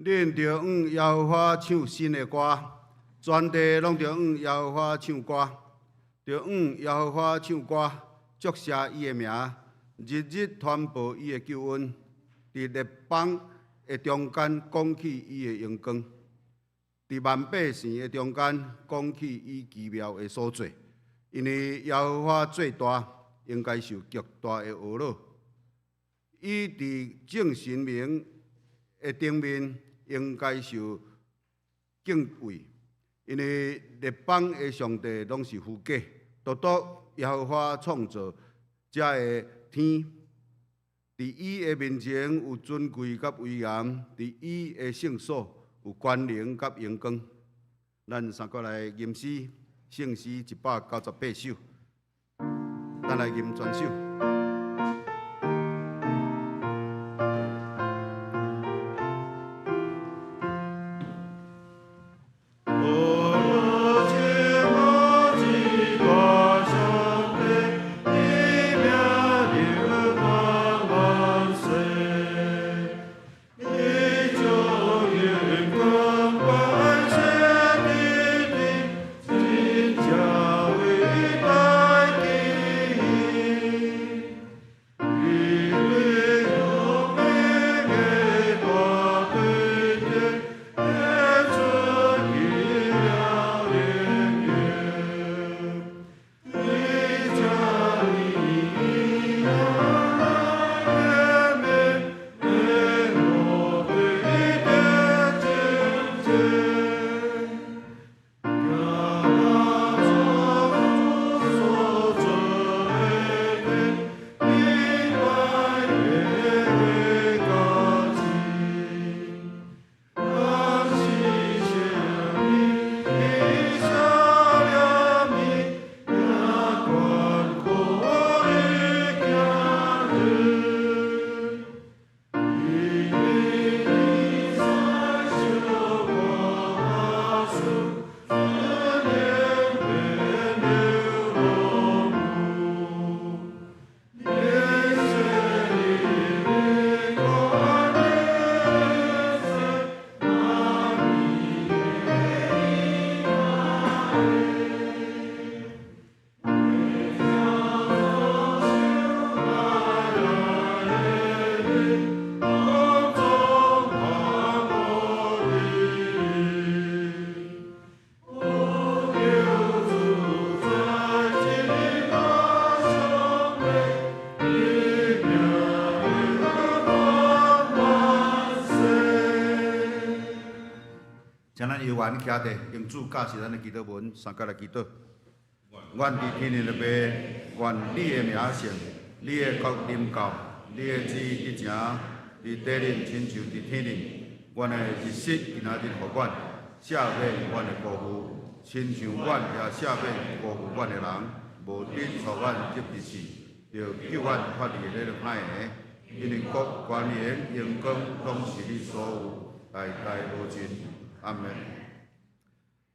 恁著向耶和華唱新的歌，全地攏著向耶和華唱歌，著向耶和華唱歌，祝謝伊的名，日日傳報伊的救恩，佇列邦的中間講起伊的榮光，佇萬百姓的中間講起伊奇妙的所做。因為耶和華做大，應該受極大的呵咾。伊佇眾神明的頂面，應該受敬畏，因為列邦的上帝攏是虛假，獨獨耶和華創造這个天。佇伊的面前有尊貴佮威嚴，佇伊的聖所有權能佮榮光。咱三個來吟詩，聖詩198首，咱來吟全首。請咱猶原徛佇，用主教示咱的祈禱文，三佮來祈禱。願佇天頂的父，願你的名聖，你的國臨到，你的旨意執行，佇地頂親像佇天頂。阮的日食今仔日予阮，赦免阮的辜負，親像阮也赦免辜負阮的人。無准帶阮入入試，著救阮脫離彼个歹的。因為國、權榮、榮光，攏是你所有，代代無盡。阿門。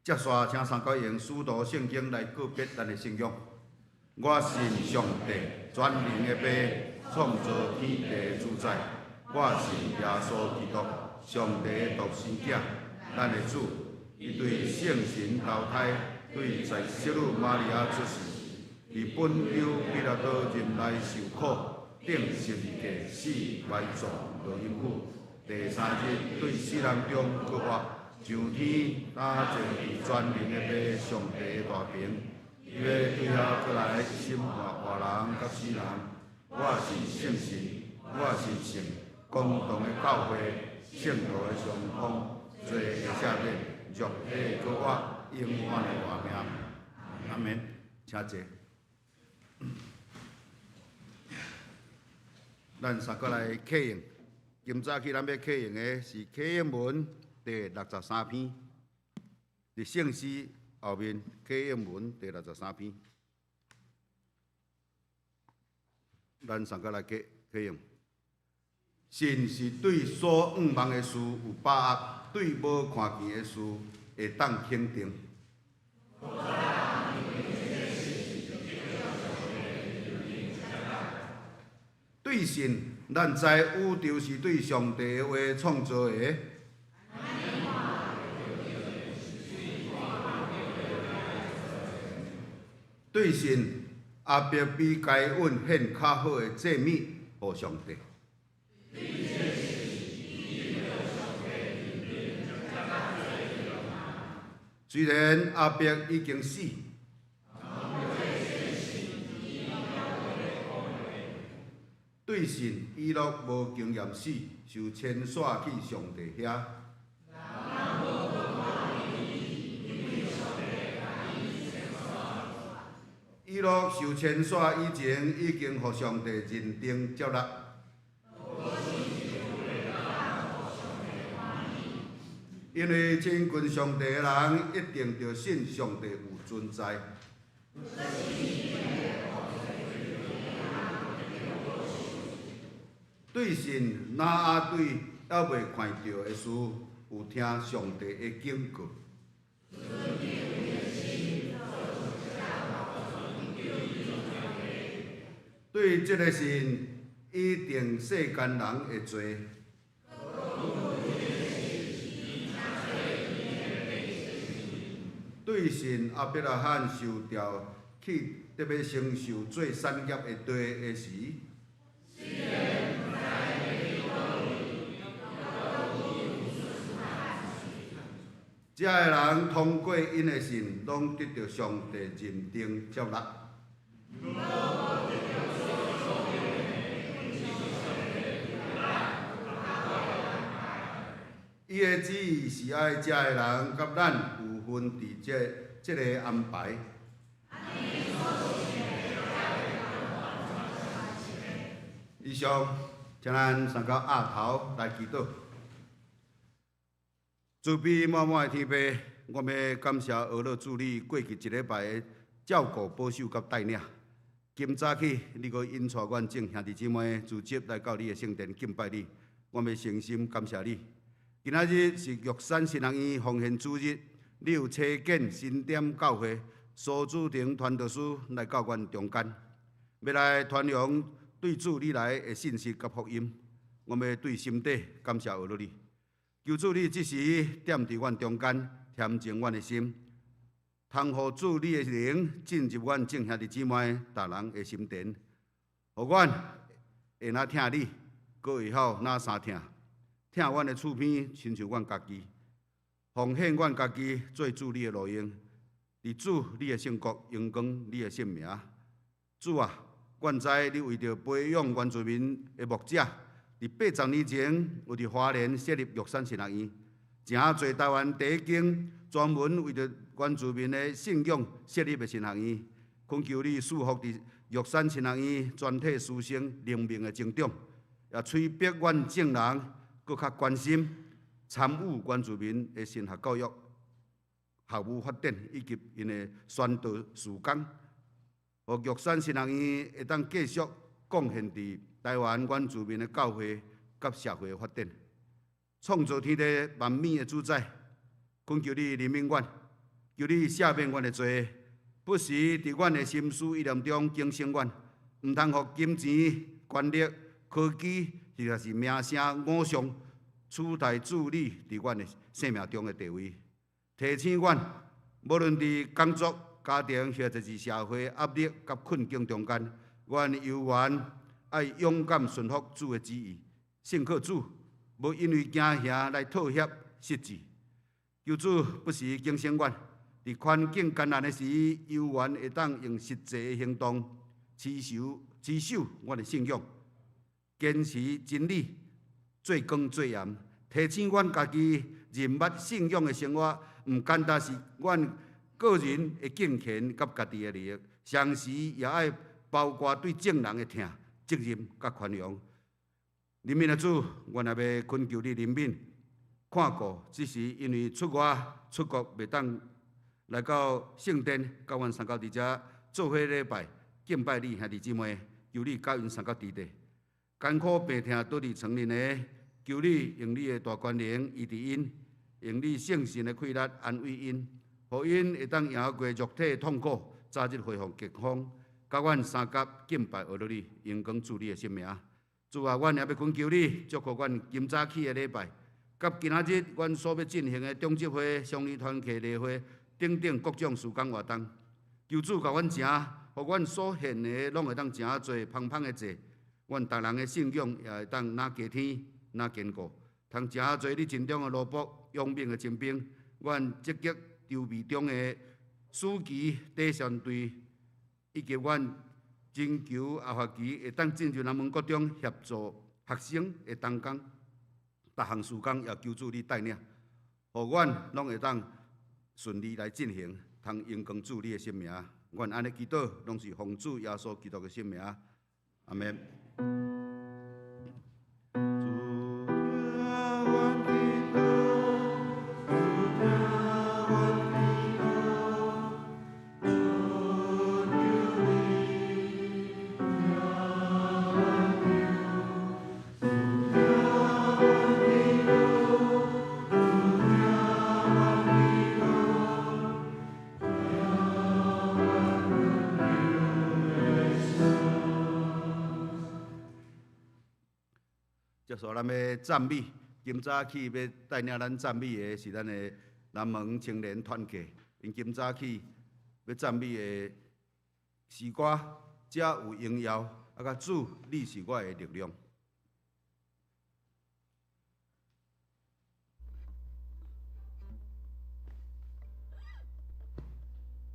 接續，請三個用使徒聖經來告別咱的信仰。我信上帝，全能的父，創造天地的主宰。我信耶穌基督，上帝的獨生囝，咱的主。伊對聖神投胎，對在聖女瑪利亞出世，佇本丟彼拉多忍耐受苦，釘十字架死埋葬落陰府，第三日對死人中復活，上天，搭坐佇全能的父上帝的大爿，伊欲對遐閣來審判活人佮死人。我信聖神，我信聖公同的教會，聖徒的相通，罪的赦免，肉體的復活，永遠的活命。阿門。請坐。咱三閣來啟用。今早起咱欲啟用的是啟應文第六十三篇，佇聖詩後面啟應文第六十三篇，咱三閣來啟啟用。信是對所向望的事有把握，對無看見的事會當肯定。對信，咱知宇宙是對上帝的話創造的。對信亞伯比該隱獻較好的祭物予上帝。雖然亞伯已經死，對信以諾無經驗死，受遷徙去上帝遐。以諾受遷徙以前，已經予上帝認定接納。因為親近上帝的人，一定著信上帝有存在。對信挪亞對猶未看著的事，有聽上帝的警告。對這个信，伊定世間人的罪。對信亞伯拉罕受召去得欲承受做產業的地的時，遮的人通過𪜶的信，攏得著上帝認定接納。伊的旨意是愛遮的人佮咱有份佇這个安排。以上，請咱三個額頭來祈禱。慈悲滿滿的天父，我欲感謝阿樂主你過去一禮拜的照顧、保守佮帶領。今早起，你閣引帶阮眾兄弟姊妹組織來到你的聖殿敬拜你，我欲誠心感謝你。今仔日是玉山神學院奉獻主日，你有差遣新店教會蘇主廷傳道師來到阮中間，欲來傳揚對主你來的信息佮福音。我欲對心底感謝阿樂你，求主你這時踮佇阮中間，恬靜阮的心，通予主你的靈進入阮眾兄弟姊妹逐人的心田，予阮會若疼你，閣會曉若相疼。疼阮的厝邊，親像阮家己，奉獻阮家己做主你的路用，佇主你的聖國榮光你的聖名。主啊，阮知你為著培養原住民的牧者，佇80年前有佇花蓮設立玉山神學院，誠濟台灣第一間專門為著原住民的信仰設立的神學院。懇求你賜福佇玉山神學院全體師生靈命的成長，也催逼阮眾人閣較關心參與原住民的神學教育、學務發展以及𪜶的宣道事工，予玉山神學院會當繼續貢獻佇台灣原住民的教會佮社會的發展，創造天地萬物的主宰。懇求你憐憫阮，求你赦免阮的罪，不時佇阮的心思意念中警醒阮，毋通予金錢、權力、科技，或者是名聲、偶像取代主你佇阮的生命中的地位。提醒阮，無論佇工作、家庭或者是社會壓力佮困境中間，阮猶原愛勇敢順服主的旨意，信靠主，無因為驚嚇來妥協失志。求主不時警醒阮，佇環境艱難的時，猶原會當用實際的行動持守持守阮的信仰，堅持真理，做光做鹽，提醒阮家己認捌信仰的生活，毋簡單是阮個人的敬虔佮家己的利益，同時也愛包括對眾人的疼、責任佮寬容。憐憫的主，阮也欲懇求你憐憫，看顧，這時因為出外出國袂當來到聖殿，佮阮三甲佇遮做伙禮拜敬拜你兄弟姊妹，求你佮𪜶相佮佇咧。艱苦病痛倒佇床裡的，求你用你的大權能醫治𪜶，用你聖神的氣力安慰𪜶，予𪜶會當贏過肉體的痛苦，早日恢復健康。佮阮相佮敬拜阿樂你，榮光主你的聖名。主啊，阮也欲懇求你，祝福阮今早起的禮拜，佮今仔日阮所欲進行的長執會、雙語團契例會等等各種事工活動。求主共阮成，予阮所獻的攏會當成做芳香的祭。阮逐人的信仰也會當若加添、若堅固，通成做你盡忠的奴僕、勇猛的精兵。阮積極籌備中的暑期短宣隊，以及阮徵求阿華旗會當進入南門國中協助學生的同工，逐項事工也求主你帶領，予阮攏會當順利來進行，通榮光主你的聖名。阮按呢祈禱，攏是奉主耶穌基督的聖名。阿們。主聽阮祈禱，主聽阮祈禱，恳求你聽阮求。主聽阮祈禱，主聽阮祈禱，聽阮懇求的聲。接受咱欲讚美，今早起欲帶領咱讚美的是咱的南門青年團契。𪜶今早起欲讚美的詩歌，這有榮耀，啊，佮主，你是我的力量。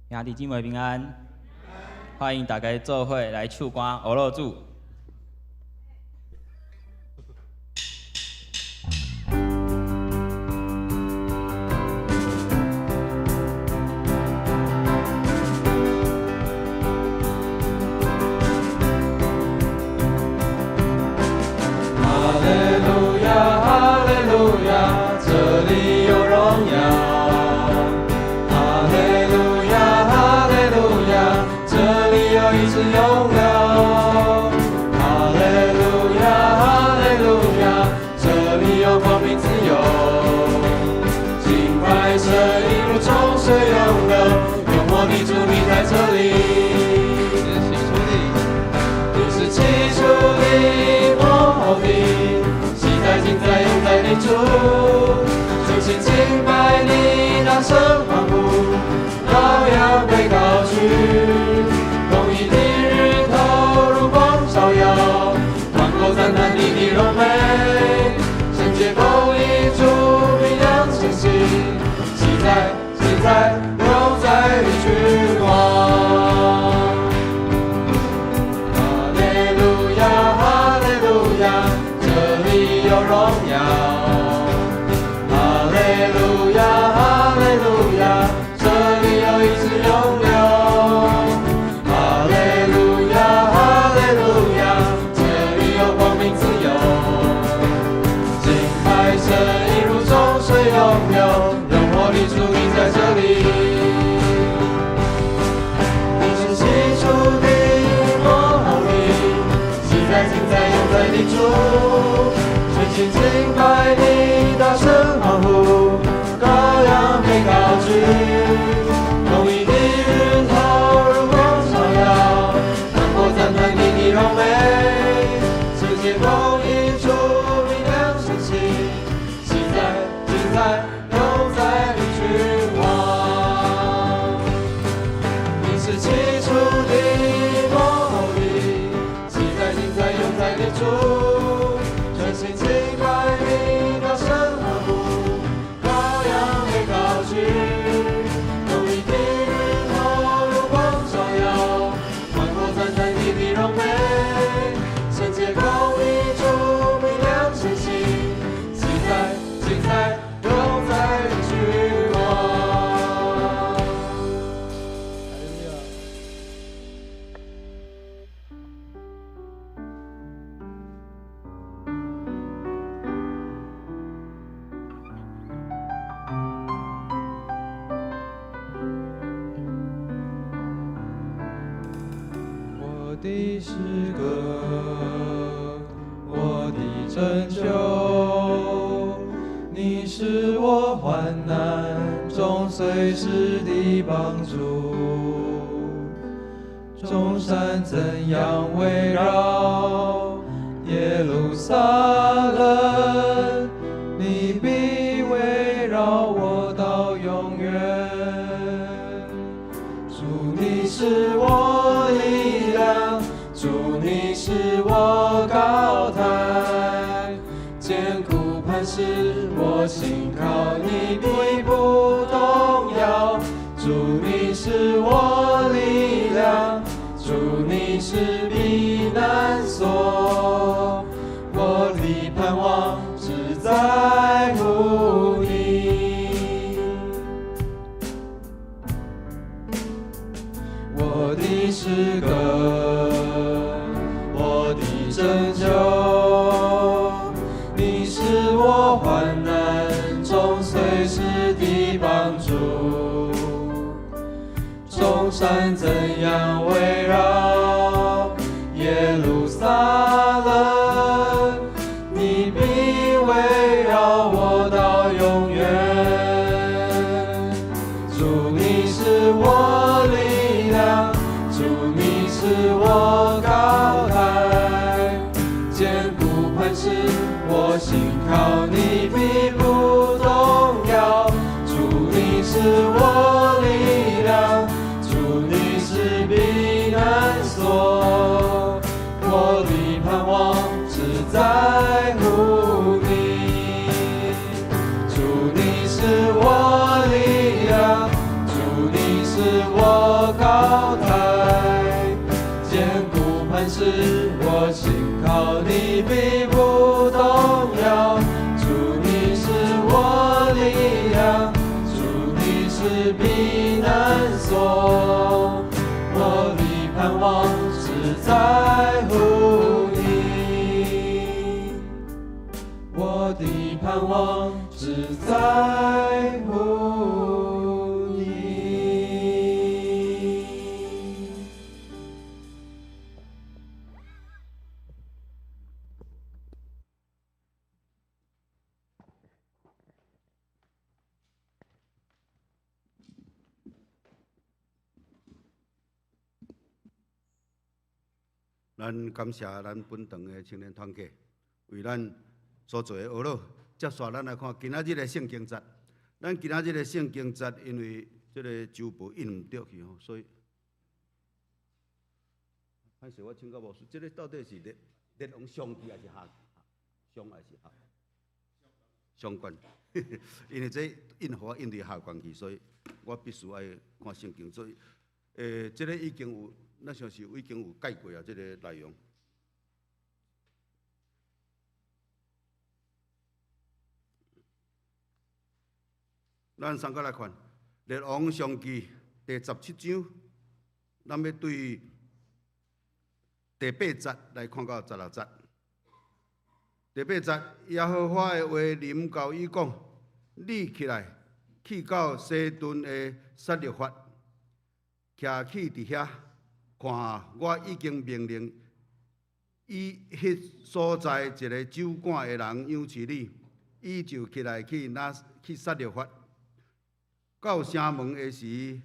兄弟姊妹平安，歡迎大家做伙來唱歌，學樂主。哈利路亞，哈利路亞，這裡有榮耀。哈利路亞，哈利路亞，這裡有醫治湧流。哈利路亞，哈利路亞，這裡有光明自由。敬拜聲音如眾水湧流，永活的主你在這裡。你是起初的，末後的，昔在今在永在的主，全心敬拜你，大聲歡呼，羔羊被高舉，公義的日頭如光照耀，萬國讚嘆你的榮美，聖潔公義主明亮晨星，昔在今在永在的君王。哈利路亞，哈利路亞，這裡有榮耀。哈利路亞，哈利路亞，這裡有醫治湧流。哈利路亞，哈利路亞，這裡有光明自由。敬拜聲音如眾水湧流，永活的主你在這裡。你是起初的，末後的，昔在今在永在的主，全心敬拜你，大聲歡呼，羔羊被高舉，公義的日頭如光照耀，萬國讚嘆你的榮美，聖潔公義主明亮晨星，昔在今在永在的君王。你是起初的，末後的，昔在今在永在的主，全心敬拜你，大聲歡呼，羔羊被高舉，公義的日頭如光照耀，萬國讚嘆你的榮美，聖潔公義主明亮晨星，昔在今在永在的君王。哈利路亞。我的詩歌，我的拯救，你是我患難中隨時的幫助。眾山怎樣圍繞耶路撒冷，你必圍繞我到永遠。主的你是我高台，堅固磐石，我心靠你必不動搖。主你是我力量，主你是避難所，我的盼望只在乎你。我的詩歌，我的拯救，你是我患難中隨時的幫助。眾山怎樣圍繞耶路撒冷，你必圍繞我到永遠。主你是我力量，主你是我高台，堅固磐石，我心靠你必不動搖。主你是我力量，主你是避難所，我的盼望只在乎你。主你是我力量，主你是我高台，堅固磐石，我心靠你必不動搖。主你是我力量，主你是避難所，我的盼望只在乎你。我的盼望只在乎你。咱感謝咱本堂的青年團契為咱所做的學樂。接續咱來看今仔日的聖經節。咱今仔日的聖經節，因為這個周報印毋著去吼，所以歹勢我請教牧師，這個到底是列列王上記還是下上還是下上卷？因為這印予我印佇下卷去，所以我必須愛看聖經。所以，這個已經有，咱想是已經有改過啊，這個內容。咱三個來看《列王上記》第17章，咱欲對第八節來看到16節。第八節，耶和華的話臨到伊講：你起來，去到西頓的撒勒法，徛起佇遐，看我已經命令伊彼所在一个酒館的人養飼你。伊就起來去那去撒勒法。到城門的時，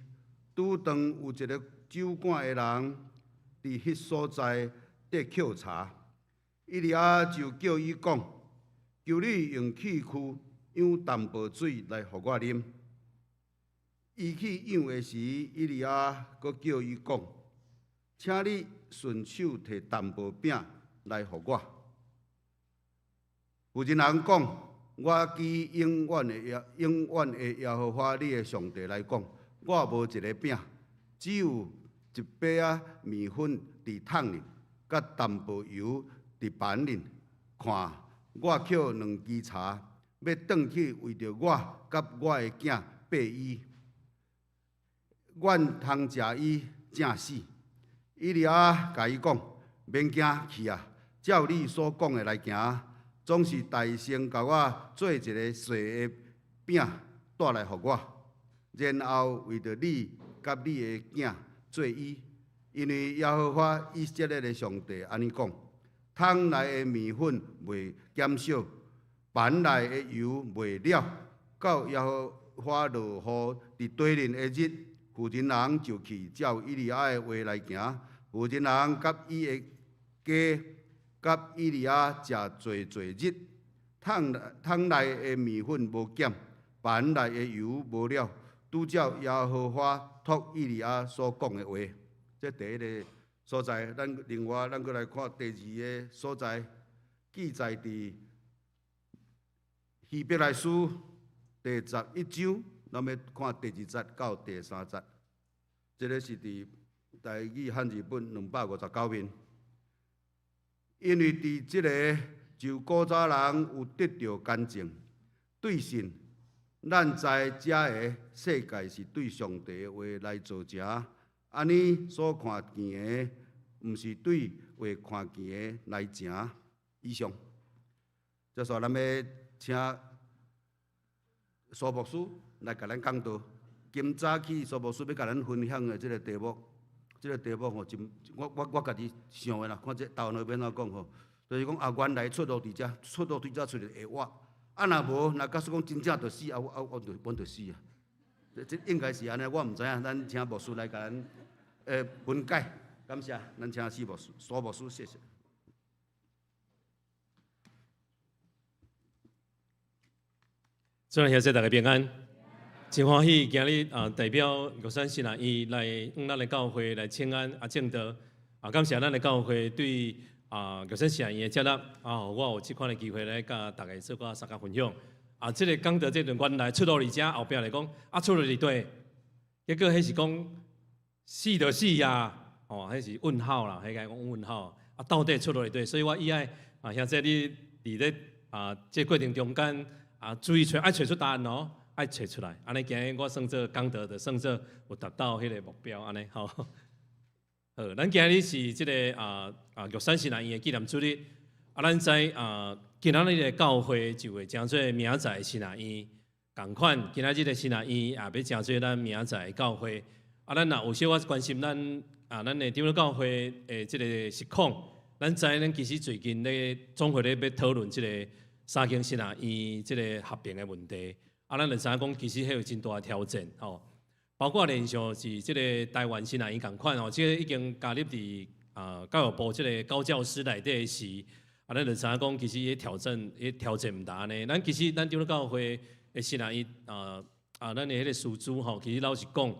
拄當有一个酒館的人佇彼所在佇抾柴，以利亞就叫伊講：求你用器具舀淡薄水來予我啉。伊去舀的時，以利亞閣叫伊講：請你順手提淡薄餅來予我。婦人人講：我舉永遠的耶永遠的耶和華你的上帝來講，我無一个餅，只有一塊仔麵粉佇桶裡，佮淡薄油佇盤裡。看，我抾兩支柴，欲轉去為著我佮我的囝擘伊，願通食伊正死。以利亞共伊講：免驚，去啊，照你所講的來行。總是大聲共我做一个細的餅帶來予我，然後為著你佮你的囝做伊，因為耶和華以色列的上帝按呢講：桶內的麵粉袂減少，盤內的油袂了。到耶和華落雨佇地裡的日，婦人人就去照以利亞的話來行。婦人人佮伊的家佮以利亞食濟濟日，桶桶內的麵粉無減，盤內的油無了，拄照耶和華託以利亞所講的話。這第一个所在，咱另外咱閣來看第二个所在，記載佇希伯來書第十一章，咱欲看第二節到第三節。這个是佇台語漢字本259面。因為佇這个就古早人有得著乾淨，對信，咱知這个世界是對上帝的話來造成，按呢所看見的，毋是對未看見的來成。以上，這煞咱欲請蘇牧師來共咱講道。今早起蘇牧師欲共咱分享的這个題目，這个題目吼，真我家己想的啦，看這台灣話欲按怎講吼，就是講啊，原來出路佇遮，出路對遮出來會活。啊，若無，若假使講真正著死，啊，我阮就死啊。這應該是按呢，我毋知影，咱請牧師來共咱分解。感謝，咱請施牧師、蘇牧師，謝謝。主內兄弟大家平安，真歡喜今日啊代表玉山神學院來向咱的教會來請安啊證道啊，感謝咱的教會對啊玉山神學院的接納啊，予我有這款的機會來佮大家做寡相共分享啊。這个講到這陣原來出路佇遮後壁來講啊，出路佇佗，結果彼是講死就死啊，哦，彼是問號啦，彼個講問號啊，到底出路佇佗？所以我伊愛啊，兄弟你佇咧啊這過程中間。啊，注意揣，愛揣出答案哦，愛揣出來。按呢今日我算做講道，就算做有達到彼个目標，按呢吼。好，咱今日是這个玉山神學院的紀念主日。啊，咱知啊，今仔日的教會就會成做明仔載神學院，仝款今仔日的神學院也欲成做咱明仔載的教會。啊，咱若有小可關心咱啊，咱的長老教會的這个實況，咱知咱其實最近咧總會咧欲討論這个。三間神學院這个合併的問題，啊，咱就知影講，其實彼有真大的挑戰吼，包括連像是這个台灣神學院仝款吼，這个已經加入佇啊教育部這个高教司內底的時，啊，咱就知影講，其實彼挑戰，彼挑戰毋單按呢。咱其實咱長老教會的神學院啊啊，咱的彼个師資吼，其實老實講，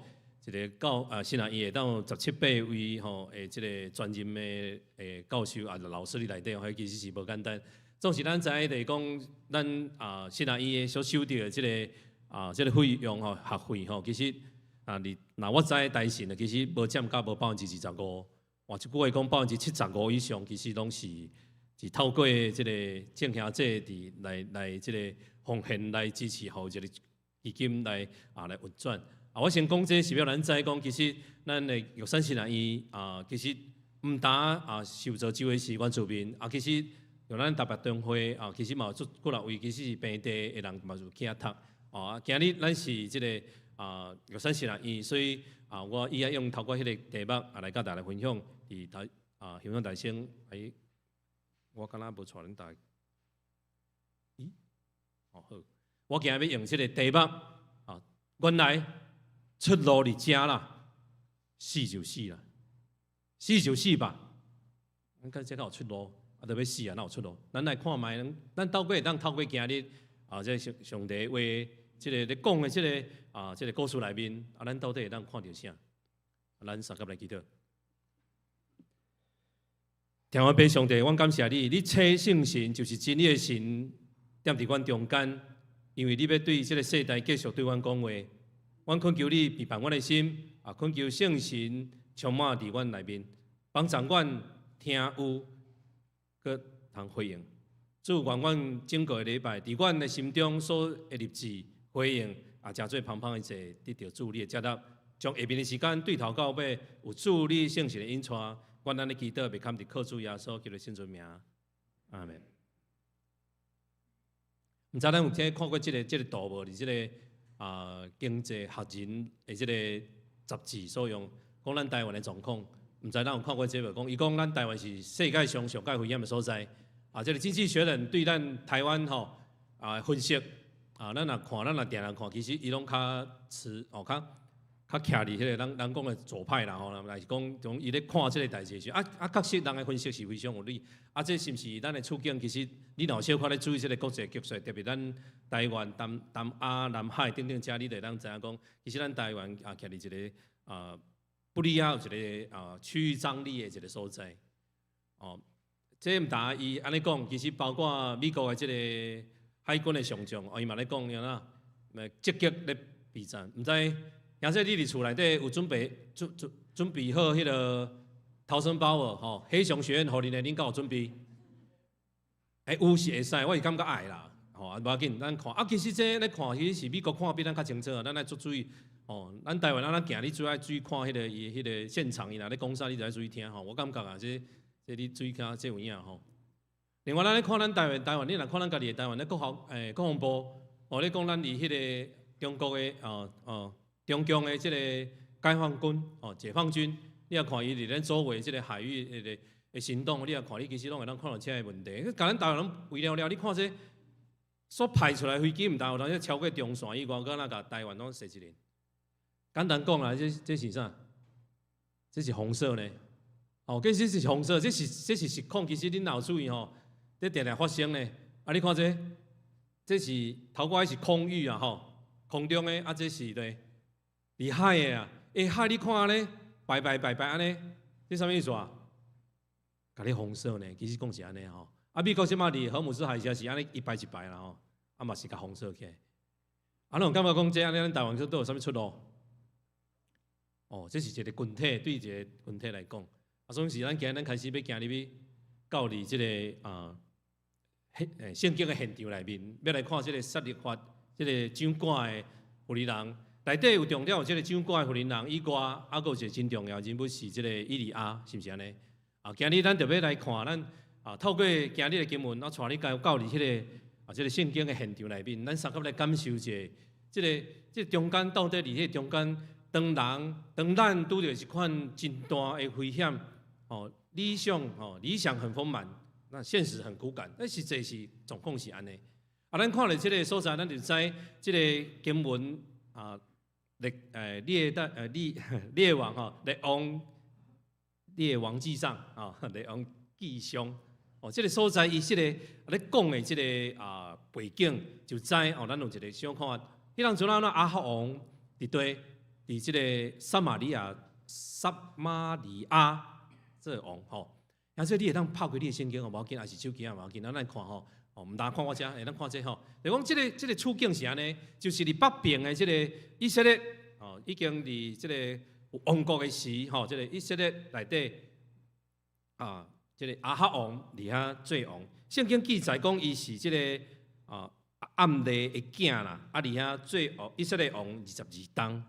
一个教啊神學院會當有十七八位吼的這个專任的的教授啊老師佇內底，彼其實是無簡單。總是咱知影，就是講咱啊，神學院的所收著的這个啊，這个費用吼，學費吼，其實啊，你若我知台神的，其實無佔甲無25%，換一句話講，75%以上，其實攏是是透過這个眾兄弟佇來來這个奉獻來支持，予這个基金來啊來運轉。啊，我先講這是欲予咱知講，其實咱的玉山神學院啊，其實毋但啊受造就的是原住民啊，其實。像咱台北中會啊，其實嘛有足幾若位，其實是平地的人嘛有去遐讀。哦，今日咱是這个啊玉山神學院，所以啊，我伊愛用透過彼个題目啊來佮大家分享，佇台啊香港大聲，哎，我敢若無帶恁大家，咦？哦好，我今日欲用這个題目啊，原來出路佇遮啦，死就死啦，死就死吧，咱看這敢有出路？啊，著欲死啊，哪有出路？咱來看覓，咱透過會當透過今日啊，這上上帝話，這个咧講的這个啊，這个故事內面，啊，咱到底會當看著啥？咱相佮來祈禱。天父爸上帝，阮感謝你，你差聖神就是真理的神，踮佇阮中間，因為你欲對這个世代繼續對阮講話。阮懇求你預備阮的心，啊，懇求聖神充滿佇阮內面，幫助阮聽有。閣通回應，主願阮整個禮拜，佇阮的心中所的立志回應，也誠做芳芳的一個得著主你的接納，將下面的時間對頭到尾有主你聖神的引帶，阮按呢祈禱，袂堪得靠主耶穌基督聖尊名，阿門。毋知咱有聽看過這个這个圖無？佇這个啊經濟學人的這个雜誌所用，講咱台灣的狀況。毋知咱有看過這無？講伊講咱台灣是世界上上蓋危險的所在。啊，這个經濟學人對咱台灣吼啊分析啊，咱若看，咱若定定看，其實伊攏較持哦，較較徛佇彼個人人講的左派啦吼，若是講從伊咧看這个代誌時，啊啊，確實人的分析是非常有理。啊，這是毋是咱的處境？其實你若有小可咧注意這个國際局勢，特別咱台灣、東東亞、南海等等遮，你就會當知影講，其實咱台灣啊徛佇一个啊。不利亞有一個啊區域張力的一個所在。哦，這毋但伊按呢講，其實包括美國的這個海軍的上將，哦，伊嘛咧講按怎，咪積極咧備戰。毋知亞瑟你佇厝內底有準備好彼個逃生包無？吼，黑熊學院予恁的，恁敢有準備？欸，有是會使，我是感覺愛啦。吼，啊無要緊，咱看啊，其實這咧看，其實是美國看比咱較清楚，咱愛足注意。哦，咱台灣咱咱行，你最愛注意看彼個伊彼個現場，伊若咧講啥，你就愛注意聽吼。我感覺啊，這你注意聽，這有影吼。另外，咱咧看咱台灣，台灣你若看咱家己的台灣咧國防欸國防部，哦咧講咱佇彼個中國的哦哦中共的這個解放軍哦解放軍，你若看伊佇咱周圍這個海域的的行動，你若看你其實攏會當看到這个問題。共咱台灣攏圍了了，你看這所派出來飛機，毋但有當時超過中線以外，閣若共台灣攏射一輪。簡單講啦，這是啥？這是紅色呢。哦，其實是紅色，這是實況。其實恁若有注意吼，這定定發生呢。啊，你看這，這是頭過是空域啊，吼，空中的啊，這是咧，佇海的啊。欸，海你看咧，排排排排按呢，這啥物意思啊？共你封鎖呢，其實講是按呢吼。啊，美國這馬佇荷姆斯海峽是按呢一排一排啦吼，啊嘛是共封鎖起來。啊，攏有感覺講這按呢，咱台灣說都有啥物出路？哦，這是一個群體，對一個群體來講，啊，所以是咱今日咱開始欲行入去到佇這個啊，現聖經的現場內面，欲來看這個撒勒法這個掌管的婦人，內底有重點有這個掌管的婦人以外，啊，閣有一個真重要人物是這個以利亞，是毋是按呢？啊，今日咱就欲來看咱啊，透過今日的經文，我帶你到到佇彼個啊，這個聖經的現場內面，咱相佮來感受一下，這個中間到底佇彼個中間。當人當咱拄著一款真大的危險，哦，理想哦，理想很豐滿，那現實很骨感，那實際是狀況是按呢。啊，咱看著這個所在，咱就知這個經文啊，列欸列代呃列列王吼，列王列王紀上啊，列王紀上哦，這個所在伊這個咧講的這個啊背景，就知哦，咱有一個小看，彼當陣咱亞哈王佇佗？佇這個撒瑪利亞，撒瑪利亞這個王吼，啊，所以你會當拍開你的聖經哦，無要緊，抑是手機也無要緊，咱來看吼，哦，毋但看我遮，會當看這吼。就講這個處境是按呢，就是佇北邊的這個以色列哦，已經佇這個有王國的時吼，這個以色列內底啊，這個亞哈王佇遐做王。聖經記載講伊是這個啊暗利的囝啦，啊佇遐做王，以色列王22冬。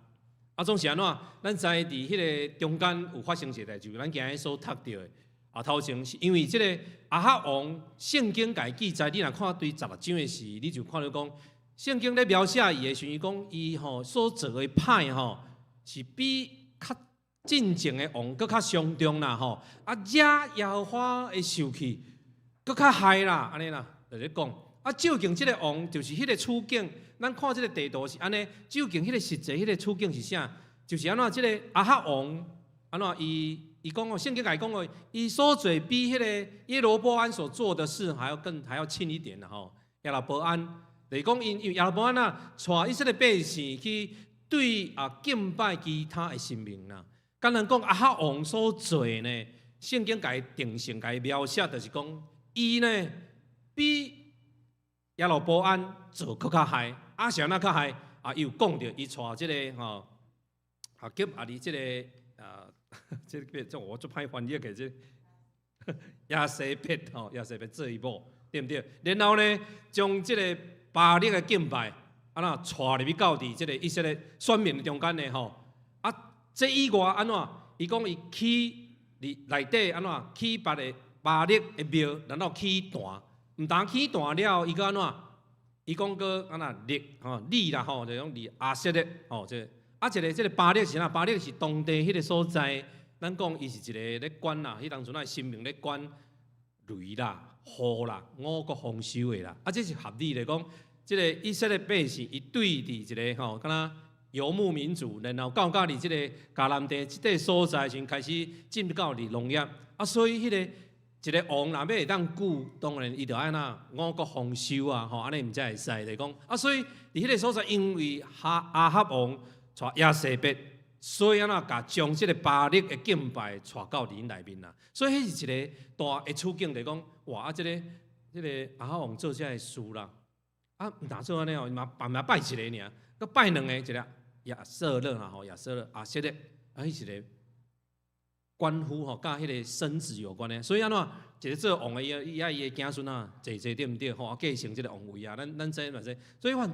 啊，總是按怎？咱知佇彼個中間有發生一個代誌，咱今日所讀著的。啊，頭前是因為這個亞哈王，聖經共伊記載，你若看對16章的時，你就看著講，聖經咧描寫伊的時陣，伊講伊吼所做的歹吼，是比較進前的王閣較傷重啦吼。啊，惹耶和華的受氣，閣較害啦，按呢啦，就咧講。啊，究竟這個王就是彼個處境，咱看這個地圖是按呢，究竟彼個實際彼個處境是啥？就是按怎這個亞哈王，按怎伊伊講哦，聖經共伊講哦，伊所做比彼個耶羅波安所做的事還要更還要輕一點啦吼。耶羅波安，就是講因因為耶羅波安啊，帶以色列百姓去對啊敬拜其他的神明啦。簡單講，亞哈王所做呢，聖經共伊定性共伊描寫，就是講伊呢比耶羅波安做閣較害，啊是按怎較害？啊，伊有講著，伊帶這個吼，啊，叫啊佇這個啊，這個這我足歹翻譯的這耶洗別吼，耶洗別做伊某，對毋對？然後呢，將這個巴力的敬拜，按怎帶入去到佇這個以色列選民中間的吼，啊，這以外按怎？伊講伊起佇內底按怎？起別个巴力的廟，然後起壇。毋但起壇了，伊閣按怎？伊講閣按怎立吼立啦吼，就講立亞舍拉吼，這啊一個這個巴力是啥？巴力是當地彼個所在，咱講伊是一個咧管啦，彼當陣仔神明咧管雷啦、雨啦、五穀豐收的啦。啊，這是合理的講，這個以色列百姓伊對佇一個吼，敢若游牧民族，然後到到佇這個迦南地這塊所在時開始進到佇農業，啊，所以彼個。一個王若欲會當久，當然伊就愛怎五穀豐收啊，吼，按呢毋才會使，就是講啊，所以佇彼個所在，因為哈亞哈王帶耶洗別所以按怎共將這个巴力的敬拜帶到恁內面啦。所以彼是一个大的處境，就講哇啊，這个亞哈王做這个事啦，啊，毋但做按呢哦，嘛嘛拜一个爾，閣拜兩個，一个亞舍勒啦吼，亞舍勒亞設勒，啊，彼一个關乎吼，佮彼个生殖有關的，所以按怎一个做王的，伊愛伊的子孫啊，濟濟對毋對？吼，繼承這个王位啊，咱知嘛知。所以換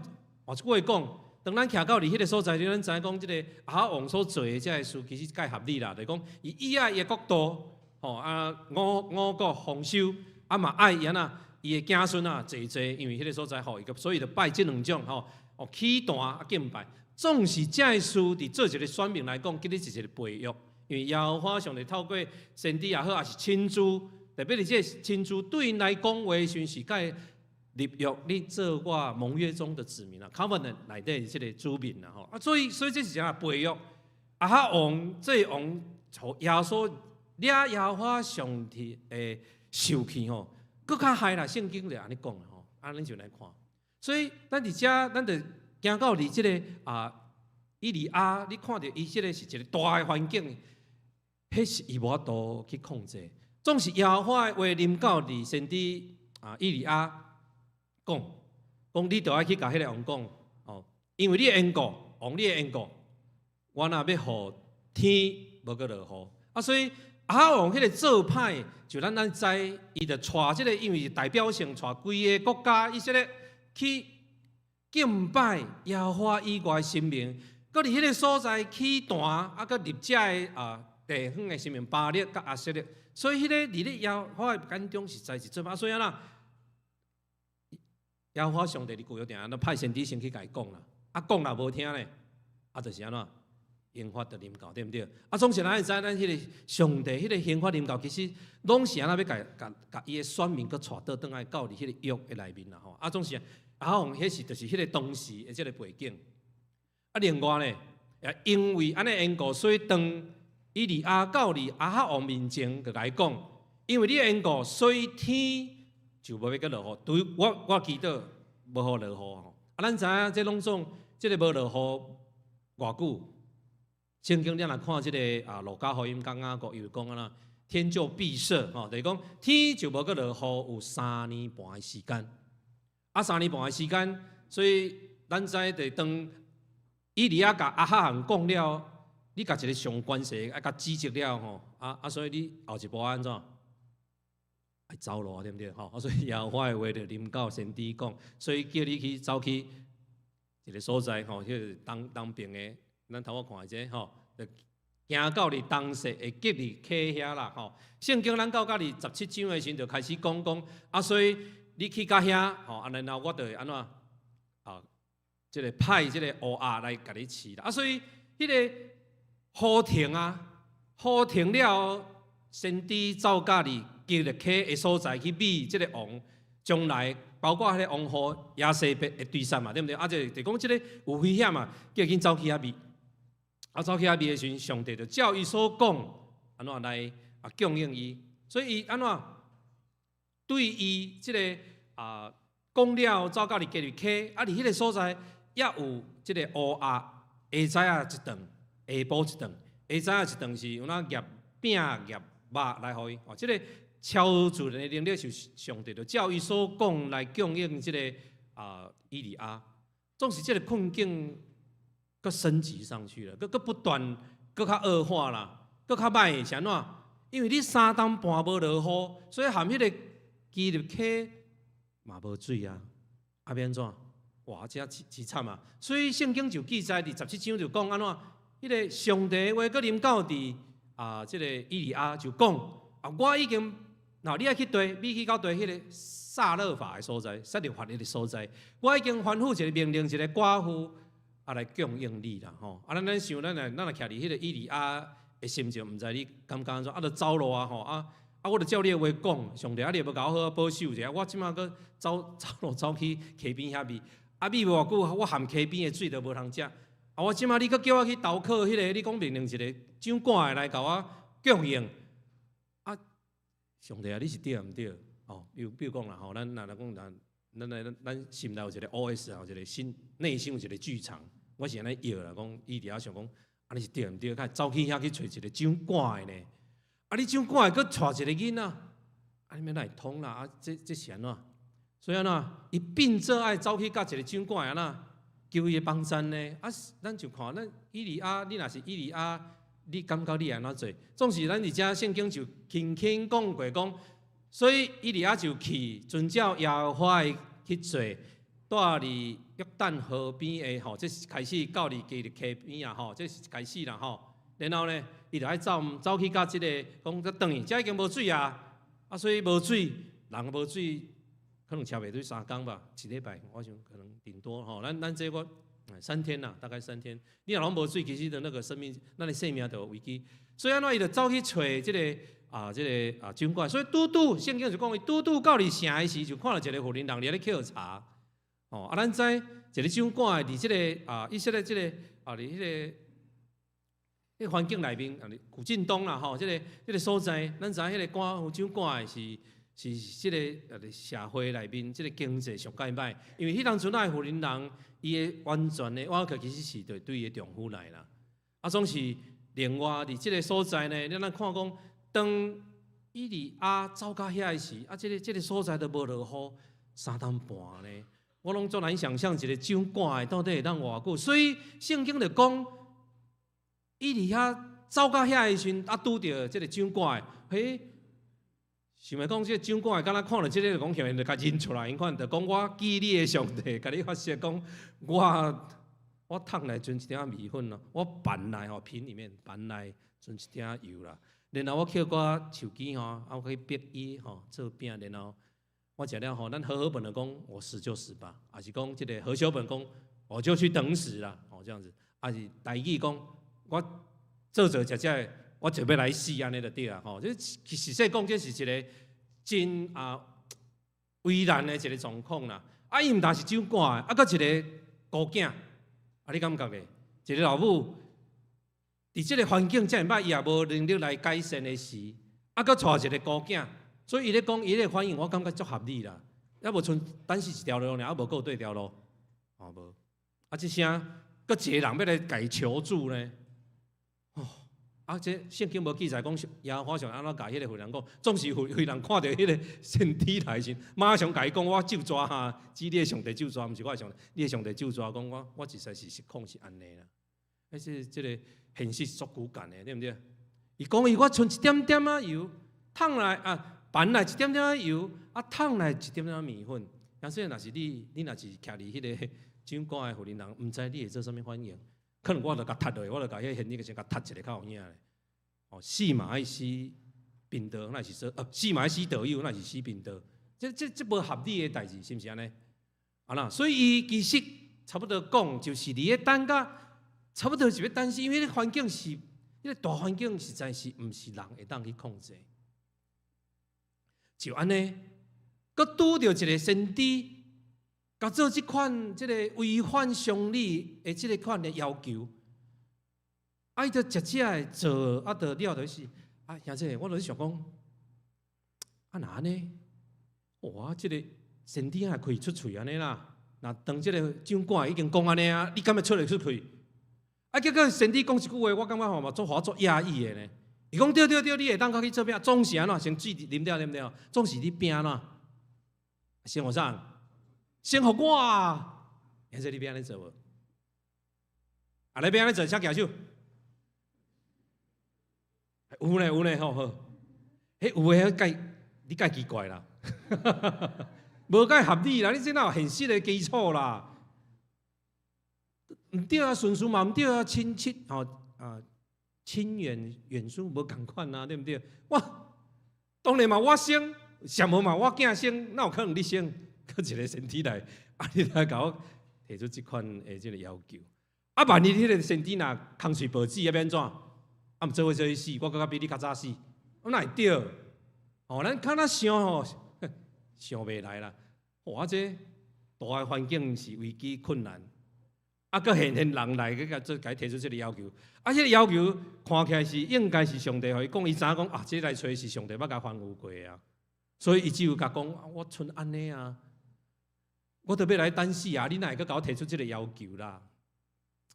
換一句話講，當咱徛到佇彼个所在，咱知影講這个亞哈王所做的這个事，其實蓋合理啦。就是講，伊伊愛伊的國度，吼啊五穀豐收，啊嘛愛伊按怎伊的子孫啊濟濟，因為彼个所在吼，伊個所以就拜這兩種吼，哦起壇啊敬拜，總是這个事佇做一个選民來講，其實是一個背約，因為耶和華上帝透過先知也好，抑是親自，特別是這個親自對𪜶來講話時陣是佮立約，你做我盟約中的子民啊，covenant 內底這個子民啊吼，啊所以這是啥背約？亞哈王這個王，予耶穌掠耶和華上帝的受氣吼，閣較害啦，聖經就按呢講啦吼，啊咱就來看，所以咱佇遮，咱就行到佇這个啊以利亞，你看著伊這个是一个大的環境，彼是伊無法度去控制。總是耶和華的話臨到佇先知啊以利亞講，講你著愛去共彼个王講，哦，因為你的緣故，王你的緣故，我若欲予天無閣落雨，啊，所以亞哈王彼个做歹，就咱知，伊就帶這个，因為是代表性帶規个國家以色列去敬拜耶和華以外的神明，閣佇彼个所在起壇，啊，閣立這个啊地方的神明巴力佮亞設勒，所以彼个佇咧耶和華的眼中實在是做歹，所以按怎？耶和華上帝佇舊約定定派先知先去共伊講啦，啊講若無聽咧，啊就是按怎？刑罰就臨到，對毋對？啊，總是咱會知，咱彼个上帝彼个刑罰臨到，其實攏是按怎欲共共共伊的選民閣帶倒轉來到佇彼个約的內面啦吼。啊，總是亞哈王彼是就是彼个當時的這个背景。啊，另外咧，也因為按呢緣故，所以當以利亞到佇亞哈王面前，就共伊講，因為你的緣故，所以天就無欲閣落雨。對我祈禱無予落雨吼。啊，咱知影這攏總這个無落雨偌久？聖經你若看這个啊，路加福音佮雅各伊有講按怎，天就閉塞吼，就是講天就無閣落雨有三年半的時間。啊，三年半的時間，所以咱知就當以利亞共亞哈王講了，你共一个上懸勢啊，共指責了吼，啊啊，所以你後一步按怎？愛走路對毋對？吼，啊，所以耶和華的話就臨到先知講，所以叫你去走去一个所在吼，彼个東東邊的。咱頭仔看這吼，就行到佇東勢的基立溪遐啦吼。聖經咱到甲佇17章的時陣就開始講講，啊，所以你去到遐吼，啊，然後我就會按怎啊，這个派這个烏鴉來共你飼啦。啊，所以彼个雨停啊，雨停了，先知走甲佇基立溪的所在去覕這个王，將來包括彼个王后耶洗別會追殺嘛，對毋對？啊，這就講這个有危險嘛，叫緊走去遐覕。啊，走去遐覕的時陣，上帝就照伊所講，按怎來啊供應伊。所以伊按怎對伊這个啊講了，走到佇基立溪，啊，佇彼個所在也有這個烏鴉下早仔一頓，下晡一頓，下早仔一頓是有哪夾餅夾肉來予伊。哦，這个超自然的能力是上帝就照伊所講來供應這個啊以利亞。總是這个困境閣升級上去了，閣閣不斷閣較惡化啦，閣較歹是按怎？因為你三冬半無落雨，所以含彼个基立溪嘛無水啊，啊欲按怎？哇，這凄慘啊！所以聖經就記載佇17章就講按怎？彼个上帝話閣臨到佇啊，這个以利亞就講啊，我已經，若你愛去佗，你去到佗彼个撒勒法的所在，撒勒法彼个所在，我已經吩咐一個命令，一個寡婦啊來供應你啦吼。啊，咱想，咱若徛佇彼个以利亞的心情，毋知你感覺按怎？啊，就走路啊吼啊啊！我就照你的話講，上帝啊，你也無共我好好保守者，我這馬閣走走路走去溪邊遐覕，啊覕無偌久，我含溪邊的水都無通食。啊，我這馬你閣叫我去投靠彼个，你講命令一个掌管的來共我供應。啊，上帝啊，你是對毋對？哦，比如講啦吼，咱若來講，咱心內有一個 OS 啊，有一個心內心有一個劇場，我是按呢臆啦，講伊佇遐想講，按呢是對毋對？較走去遐去揣一個掌管的呢？啊，你掌管的閣帶一個囡仔，啊，你欲哪會通啦？啊，這是按怎？所以按怎？伊變做愛走去佮一個掌管的按怎？求伊的幫贊呢？啊，咱就看咱以利亞，你若是以利亞，你感覺你按怎做？總是咱佇遮聖經就輕輕講過講，所以以利亞就去遵照耶和華的去做，蹛佇約旦河邊的吼，這是開始到佇基立溪邊啊吼，這是開始啦吼。然後呢，伊就愛走走去佮這个講，閣轉去，遮已經無水啊，啊，所以無水，人無水，可能車袂對3工吧，一禮拜，我想可能頂多吼。咱這個3天啦，大概三天。你若攏無水，其實的那個生命，咱的生命就有危機。所以按怎伊就走去揣這个啊，這个啊掌管。所以拄拄聖經就講，伊拄拄到佇城的時，就看著一個婦人佇咧抾柴。哦，啊，咱知一個掌管的佇這个啊，以色列這个啊，佇彼个彼環境內面啊，古近東啦吼，這个所在，咱知影彼個官府掌管的是這个啊，社會內面這个經濟上蓋歹，因為彼當陣仔的婦人人，伊的完全的倚靠其實是對對伊的丈夫來啦。啊，總是另外佇這个所在呢，咱看講，當以利亞走到遐的時，啊，這个所在都無落雨3冬半呢。我攏足難想象一個掌管的到底會當偌久，所以聖經就講，以利亞走到遐的時陣，啊，拄著這个掌管的，嘿，想欲講這个掌管的，敢若看著這个就講，就共認出來，𪜶款就講我記你的上帝，共你發誓講，我桶內賰一點仔麵粉咯，我盤內吼瓶裡面盤內賰一點仔油啦，然後我抾寡樹枝吼，啊，我去逼伊吼做餅，然後。我食了吼，咱和合本的講，我死就死吧，抑是講這个和修本講，我就去等死啦，哦這樣子，抑是台語講，我做做食食，我就欲來死按呢就對啊，吼，這實際講這是一个真啊為難的一个狀況啦。啊，伊毋但是掌管的，啊，閣一个孤囝，啊，你感覺咧？一个老母佇這个環境遮爾歹，伊也無能力來改善的時，啊，閣帶一个孤囝。所以伊咧講，伊咧反應，我感覺足合理啦。抑無賰單是一條路爾，啊無閣有綴條路，哦無。啊，這聲閣一個人欲來共伊求助呢？哦，啊，這聖經無記載講耶和華上按怎共彼个婦人講，總是婦人看著彼个先知來時，馬上共伊講：我咒詛哈，指你的上帝咒詛，毋是我的上帝，你的上帝咒詛，講我實在是實況是按呢啦。啊，是這个現實足骨感的，對毋對？伊講伊我賰一點點仔油，桶內啊。盤內一點點仔油，啊，桶內一點點仔麵粉。啊，所以若是你，你若是徛佇彼个掌管的婦人人，毋知你會做啥物反應？可能我就共踢落去，我就共彼个現金先共踢一个較有影咧。哦，死嘛愛死貧道，那是說，死嘛愛死道友，那是死貧道。這無合理的代誌，是毋是按呢？啊啦，所以伊其實差不多講，就是佇咧等甲差不多是欲等死，因為彼个環境是，彼个大環境實在是毋是人會當去控制。就按呢，閣拄著一个先知，共做這款這个違反常理的這个款的要求，啊，伊就食食的做，啊，就了就是，啊，兄弟，我就是想講，啊，若按呢，哇，這个先知也開出喙按呢啦，若當這个長官已經講按呢啊，你敢欲出會出喙？啊，結果先知講一句話，我感覺吼嘛足予我足訝異的呢。伊講對對對，你會當較去做餅，總是按怎先水啉了啉了，總是你餅按怎？先予啥？先予我啊！兄弟你欲按呢做無？啊，你欲按呢做，請舉手。有呢有呢，吼好。彼有的蓋你蓋奇怪啦，無蓋合理啦！你這哪有現實的基礎啦？毋對啊，順序嘛毋對啊，親戚吼啊。親遠遠疏無仝款啊，對毋對？我當然嘛，我先，上無嘛，我囝先，哪有可能你先？閣一个先知來，啊，你來共我提出這款的這个要求。啊，萬一彼个先知若空喙報紙，欲按怎？啊，毋做伙做去死，我閣較比你較早死，我哪會對？哦，咱較若想吼，想袂來啦。哇，這大的環境是危機困難。啊，閣現現人來去共做，共伊提出這个要求。啊，這个要求看起來是應該是上帝予伊講，伊知影講啊，這來揣是上帝捌共吩咐過啊，所以伊只有共講，我賰按呢啊，我都欲來等死啊，你哪會閣共我提出這个要求啦？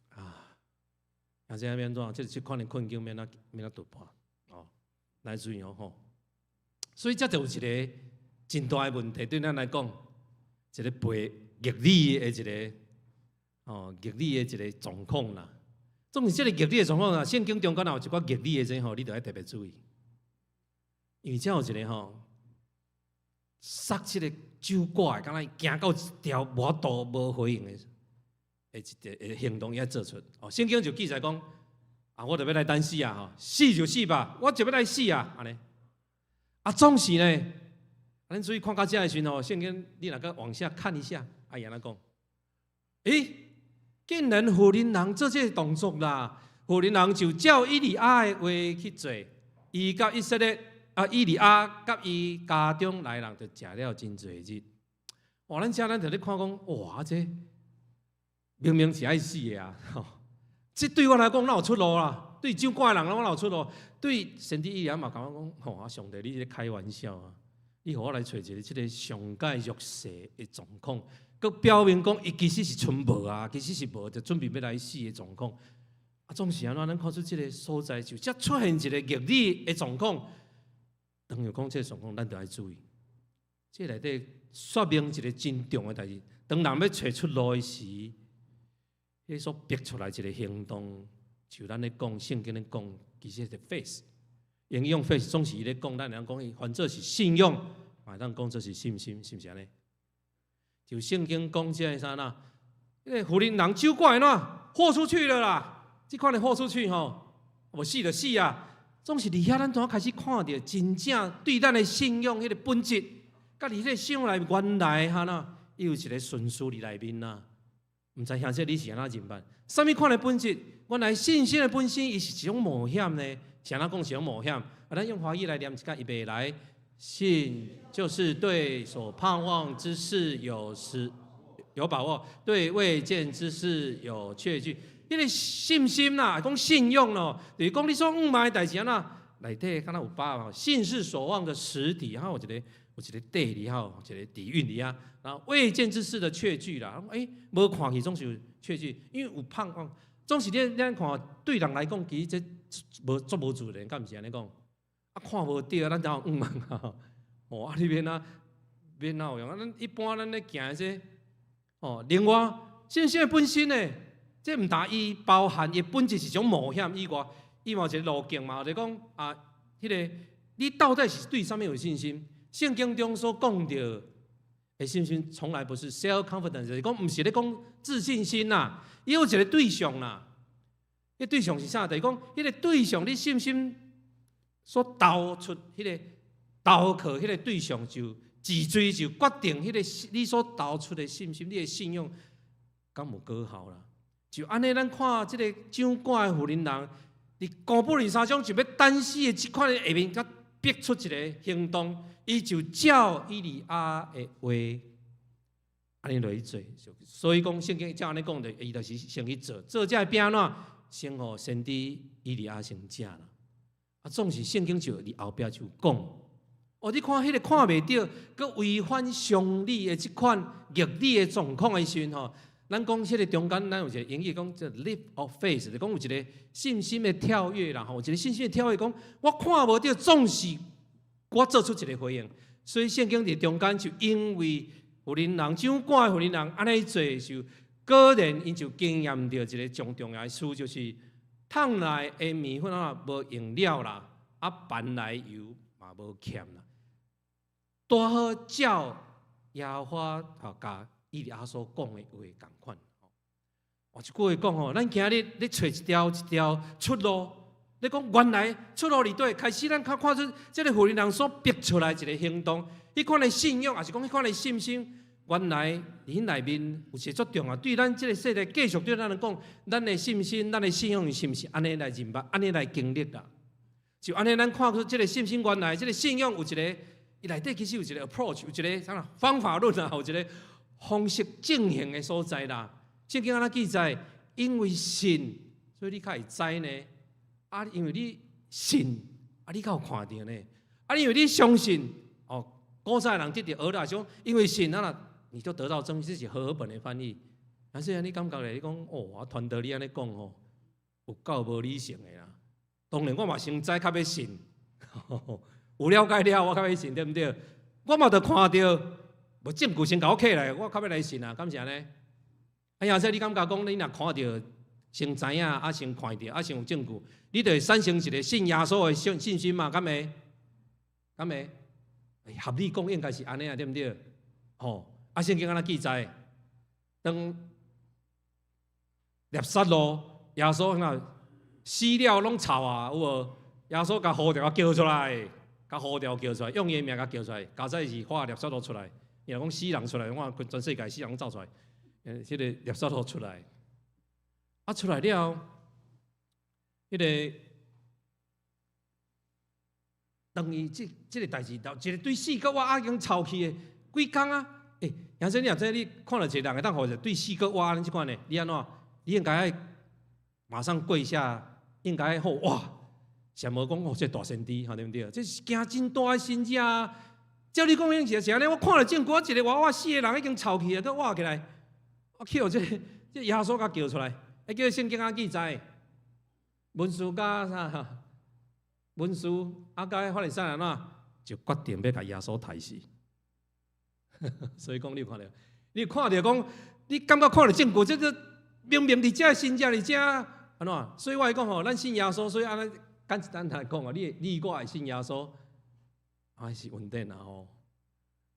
啊，啊，這欲按怎？這款的困境欲按怎欲按怎突破？哦，來注意哦吼。所以這就有一個真大的問題，對咱來講，一個背逆理的一個哦，逆理的一個狀況啦。總是這個逆理的狀況啦，聖經中間有一寡逆理的這吼，你著愛特別注意。因為這有一個吼，殺這個酒獾，敢若驚到一條無法度無回應的，一個行動伊愛做出。哦，聖經就記載講，啊，我著欲來等死啊！吼，死就死吧，我就欲來死啊！按呢。啊，總是呢，咱注意看到這的時陣吼，聖經你若閣往下看一下，啊，伊按怎講？欸，竟然婦人人做這個動作啦！婦人人就照以利亞的話去做，伊佮以色列啊，以利亞佮伊家中內人就食了真濟日。哇！咱遮咱就咧看講，哇！這明明是愛死的啊！吼，這對我來講哪有出路啦？對酒獾的人，哪有出路？對先知以利亞嘛感覺講，吼啊！上帝，你是咧開玩笑啊！你予我來揣一個這個上蓋弱勢的狀況，閣表明講伊其實是賰無啊，其實是無，就準備欲來死的狀況。啊，總是按怎？咱看出這個所在就才出現一個逆理的狀況。當有講這個狀況，咱就愛注意。這內底說明一個真重要的代誌。當人欲揣出路的時，彼所逼出來一個行動，就咱咧講聖經咧講，其實是 faith。英語用 faith 總是伊咧講，咱會當講伊反正是信仰，嘛會當講這是信心，是毋是按呢？就聖經講這個啥啦？彼個婦人人酒獾按怎豁出去了啦？這款的豁出去吼，無死就死啊！總是佇遐，咱怎開始看著真正對咱的信仰彼個本質，佮佇彼個信仰內原來哈啦，伊有一個順序佇內面啦。毋知兄弟你是按怎認捌？啥物款的本質？原來信心的本身，伊是一種冒險呢。是按怎講是種冒險？啊，咱用華語來念一下，預備來，信就是對所盼望之事有實有把握，對未見之事有確據。彼個信心啦，講信仰咯，就是講你所向望的代誌按怎？內底敢若有把握，信是所望的實底，哈，有一個底裡吼，一個底蘊裡啊。然後未見之事的確據啦，欸，無看去總是有確據，因為有盼望。總是你咱看對人來講，其實這無足無自然，敢毋是按呢講？啊，看無著，咱怎有向望啊？哦，啊，你欲按怎欲按怎有用？啊，咱一般咱咧行這哦，另外信心的本身呢，這毋但伊包含伊本質是一種冒險以外，伊嘛有一個路徑嘛，就是講啊，彼個你到底是對啥物有信心？聖經中所講著的信心，從來不是 self confidence，就是講毋是咧講自信心啦，伊有一個對象啦。彼對象是啥？就是講，彼個對象你信心所投出彼個投靠彼個對象，就自追就決定彼個你所投出的信心，你的信仰敢有果效啦？就按呢，咱看這個掌管的婦人人，佇哥布林山莊就欲等死的這款的下面，閣逼出一個行動，伊就照以利亞的話，按呢落去做。所以講聖經照按呢講的，伊就是先去做，做這個餅按怎，先予先知以利亞先食啦。啊，總是聖經就佇後壁就講，哦，你看彼個看袂著，閣違反常理的這款逆理的狀況的時陣吼，咱講這個中間，咱有一個英語講這 leap of faith，就講有一個信心的跳躍啦，吼，有一個信心的跳躍，講我看無著，總是我做出一個回應。所以聖經佇中間就因為婦人人掌管的婦人人按呢做，就果然𪜶就經驗著一個上重要的事，就是桶內的麵粉啊無用了啦，啊爿內油嘛無欠啦。拄好照耶和華吼共以利亞所講的話仝款。哦，一句話講吼，咱今日咧揣一條一條出路，你講原來出路佇佗，開始咱較看出這個婦人人所逼出來一個行動，彼款的信仰，抑是講彼款的信心，原來佇彼內面有一個足重要。對咱這個世代繼續對咱來講，咱的信心、咱的信仰是毋是按呢來認捌、按呢來經歷啦？就按呢，咱看出這個信心原來這個信仰有一個，伊內底其實有一個 approach，有一個啥方法論啊，有一個方式進行的所在啦。聖經按怎記載？因為信，所以你較會知呢。啊，因為你信，啊，你較有看著呢。啊，因為你相信，哦，古早人得著蚵仔想，因為信啊，你就得到真，這是和合本的翻譯。但是你感覺咧？你講哦，啊，傳道你按呢講吼，有夠無理性的啦。當然我嘛先知較欲信，有了解了我較欲信，對毋對？我嘛著看著，無證據先共我起來，我較欲來信啊，敢是按呢？哎呀，這你感覺講你若看著先知影，啊先看著，啊先有證據，你就會產生一個信耶穌的信心嘛？敢會？敢會？合理講應該是按呢啊，對毋對？吼，啊聖經按怎記載？當拿撒勒耶穌那死了攏臭啊，有無？耶穌共呼著共叫出來，共呼著叫出來，用伊名共叫出來，加載是喊拿撒勒出來。伊若講死人出來，我全世界死人攏走出來。彼個拿撒勒出來，啊出來了，彼個當伊這個代誌，一個對死閣活已經臭去的幾工啊？欸，楊生，你若知你看著一個人會當予一個對死閣活按呢這款的，你按怎？你應該愛馬上跪下，應該愛好哇！啥無講哦，這大先知，吼對毋對？這是行真大的神蹟啊！照你講，應是按呢，我看著證據，我一個活活死的人已經臭去啊，閣活起來，我去予這耶穌共叫出來，啊叫聖經按記載，文士佮啥？文士啊，佮法利賽人怎就決定欲共耶穌刣死。所以講，你有看著？你有看著講，你感覺看著證據，這個明明佇遮神跡佇遮按怎？所以我會講吼，咱信耶穌，所以按呢簡單來講啊，你我會信耶穌，還是穩定啊吼。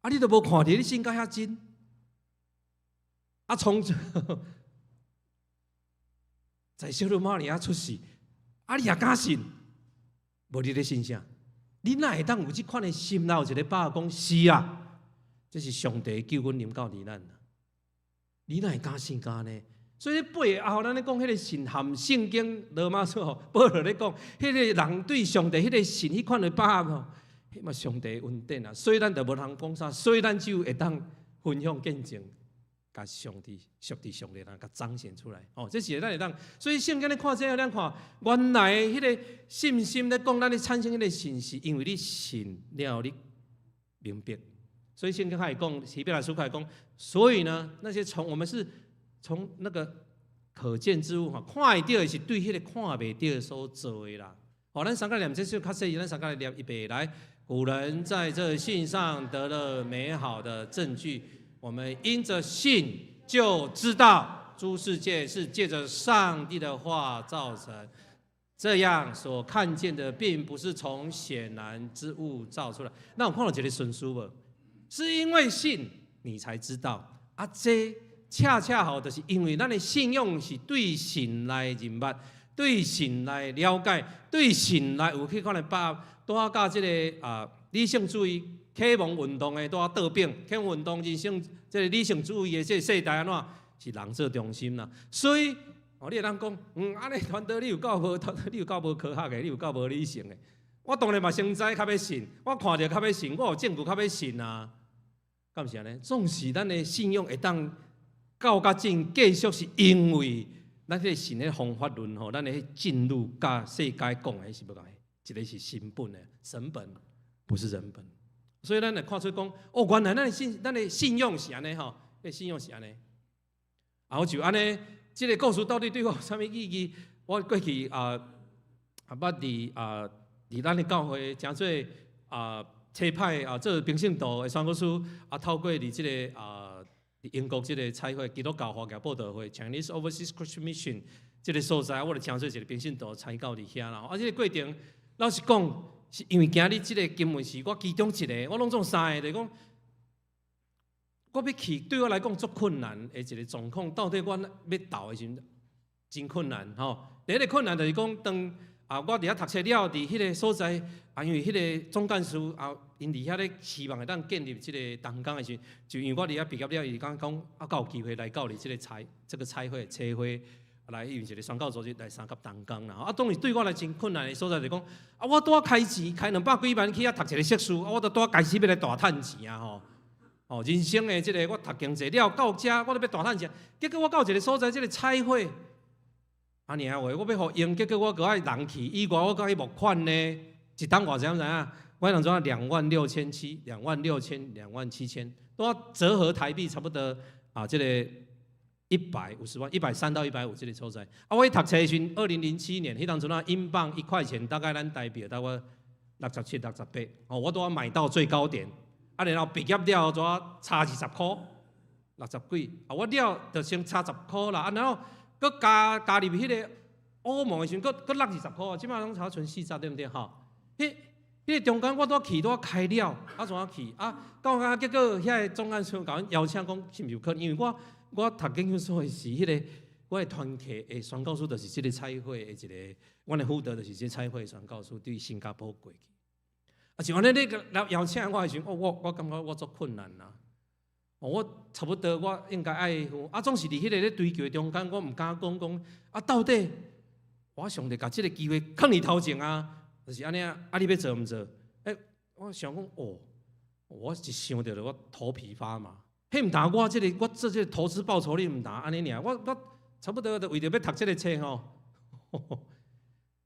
啊，你都無看著，你信甲遐真？啊，從在小魯瑪尼亞出世，啊，你也敢信？無你咧信啥？你哪會當有這款的心，哪有一個把握講是啊？這是上帝救阮臨到佇咱啊！你哪會敢信按呢？所以背後咱咧講彼個信含聖經羅馬書吼，保羅咧講，彼個人對上帝彼個信，彼款的把握吼，彼嘛上帝恩典啊！所以咱就無通講啥，所以咱只有會當分享見證，共上帝屬佇上帝人共彰顯出來。哦，這是咱會當。所以聖經咧看這個，咱看原來彼個信心咧講，咱咧產生彼個信，是因為你信了，你明白。所以聖經開始講，希伯來書開始講，所以呢，那些從我們是從那個可見之物哈，看會著的是對彼個看袂著的所做的啦。好，咱三個念這首較細，咱三個來念預備來。古人在這信上得了美好的證據，我們因着信就知道諸世界是借着上帝的話造成。這樣所看見的，並不是從顯然之物造出來。那我看著一個順序無？是因為信，你才知道啊！這恰恰好就是因為咱的信仰是對神來認捌，對神來了解，對神來有彼款的把握。拄仔佮這个啊理性主義啟蒙運動的拄仔倒轉，啟蒙運動人生這个理性主義的這个世代按怎是人做中心啦。所以哦，你會當講，按呢傳道你有夠無？你有夠無科學的，你有夠無理性的。我當然嘛先知較欲信，我看著較欲信，我有證據較欲信啊。敢是按呢？總是咱的信仰會當到較進，繼續是因為咱彼個信的方法論吼，咱的進入佮世界講的是無仝，一個是神本的，神本不是人本，所以咱會看出講，哦，原來咱的信仰是按呢吼，彼信仰是按呢。啊，我就按呢，這个故事到底對我有啥物意義？我過去啊啊捌佇咱的教會誠濟啊。差派啊，做平信徒的宣教師啊，透過佇這个啊，英國這個差會基督教華僑佈道會（Chinese Overseas Christian Mission）這个所在，我就成做一个平信徒參到佇遐啦。啊，這个過程老實講，是因為今日這个經文是我其中一个，我攏總三个，就是講我欲去對我來講足困難的一个狀況，到底我欲到的時陣真困難吼。第一个困難就是講當啊，我佇遐讀冊了，佇彼个所在，啊，因為彼个總幹事啊，𪜶佇遐咧希望會當建立這个同工的時陣，就因為我佇遐畢業了，伊講講啊，閣有機會來到佇這个差這个差會差會來，因為一个宣教組織來相佮同工啦。啊，當然對我來真困難的所在就是講，啊，我拄仔開錢開兩百幾萬去遐讀一个碩士，啊，我都拄仔開始欲來大趁錢啊吼。哦，人生的這个我讀經濟了到遮，我都欲大趁錢，結果我到一个所在，這个差會。按呢話，我欲予用，結果我閣愛人去，以外我閣愛募款呢。一冬偌濟，知影？我當陣26,700，26,000，27,000，拄仔折合台幣差不多啊，這个150萬，130到150這个所在。啊，我去讀冊的時陣，2007年，彼當陣啊，英鎊1塊錢，大概咱台幣大概67、68，哦，我拄仔買到最高點。啊，然後畢業了後，怎差20箍，六十幾，啊，我了就先差十箍啦，啊，然後閣加入彼个歐盟的時陣，閣落20箍，這擺攏差賰40，對毋對？吼，彼个中間我拄去拄開了，啊怎啊去？啊，到啊結果遐个總幹事共阮邀請講，是毋是有可能？因為我讀研究所的時，彼个我的團契的宣教師就是這个差會的一个，阮的輔導就是這个差會的宣教師對新加坡過去。啊，是按呢，你來邀請我的時陣，哦，我感覺我足困難啦。哦，我差不多我應該愛赴，啊，總是佇彼个咧追求的中間，我毋敢講講，啊，到底我上帝共這个機會囥佇頭前啊，就是按呢啊，啊，你欲做毋做？欸，我想講，哦，我一想著我頭皮發麻。彼毋但我這个我做這个投資報酬率毋但按呢爾，我差不多就為著欲讀這个冊吼，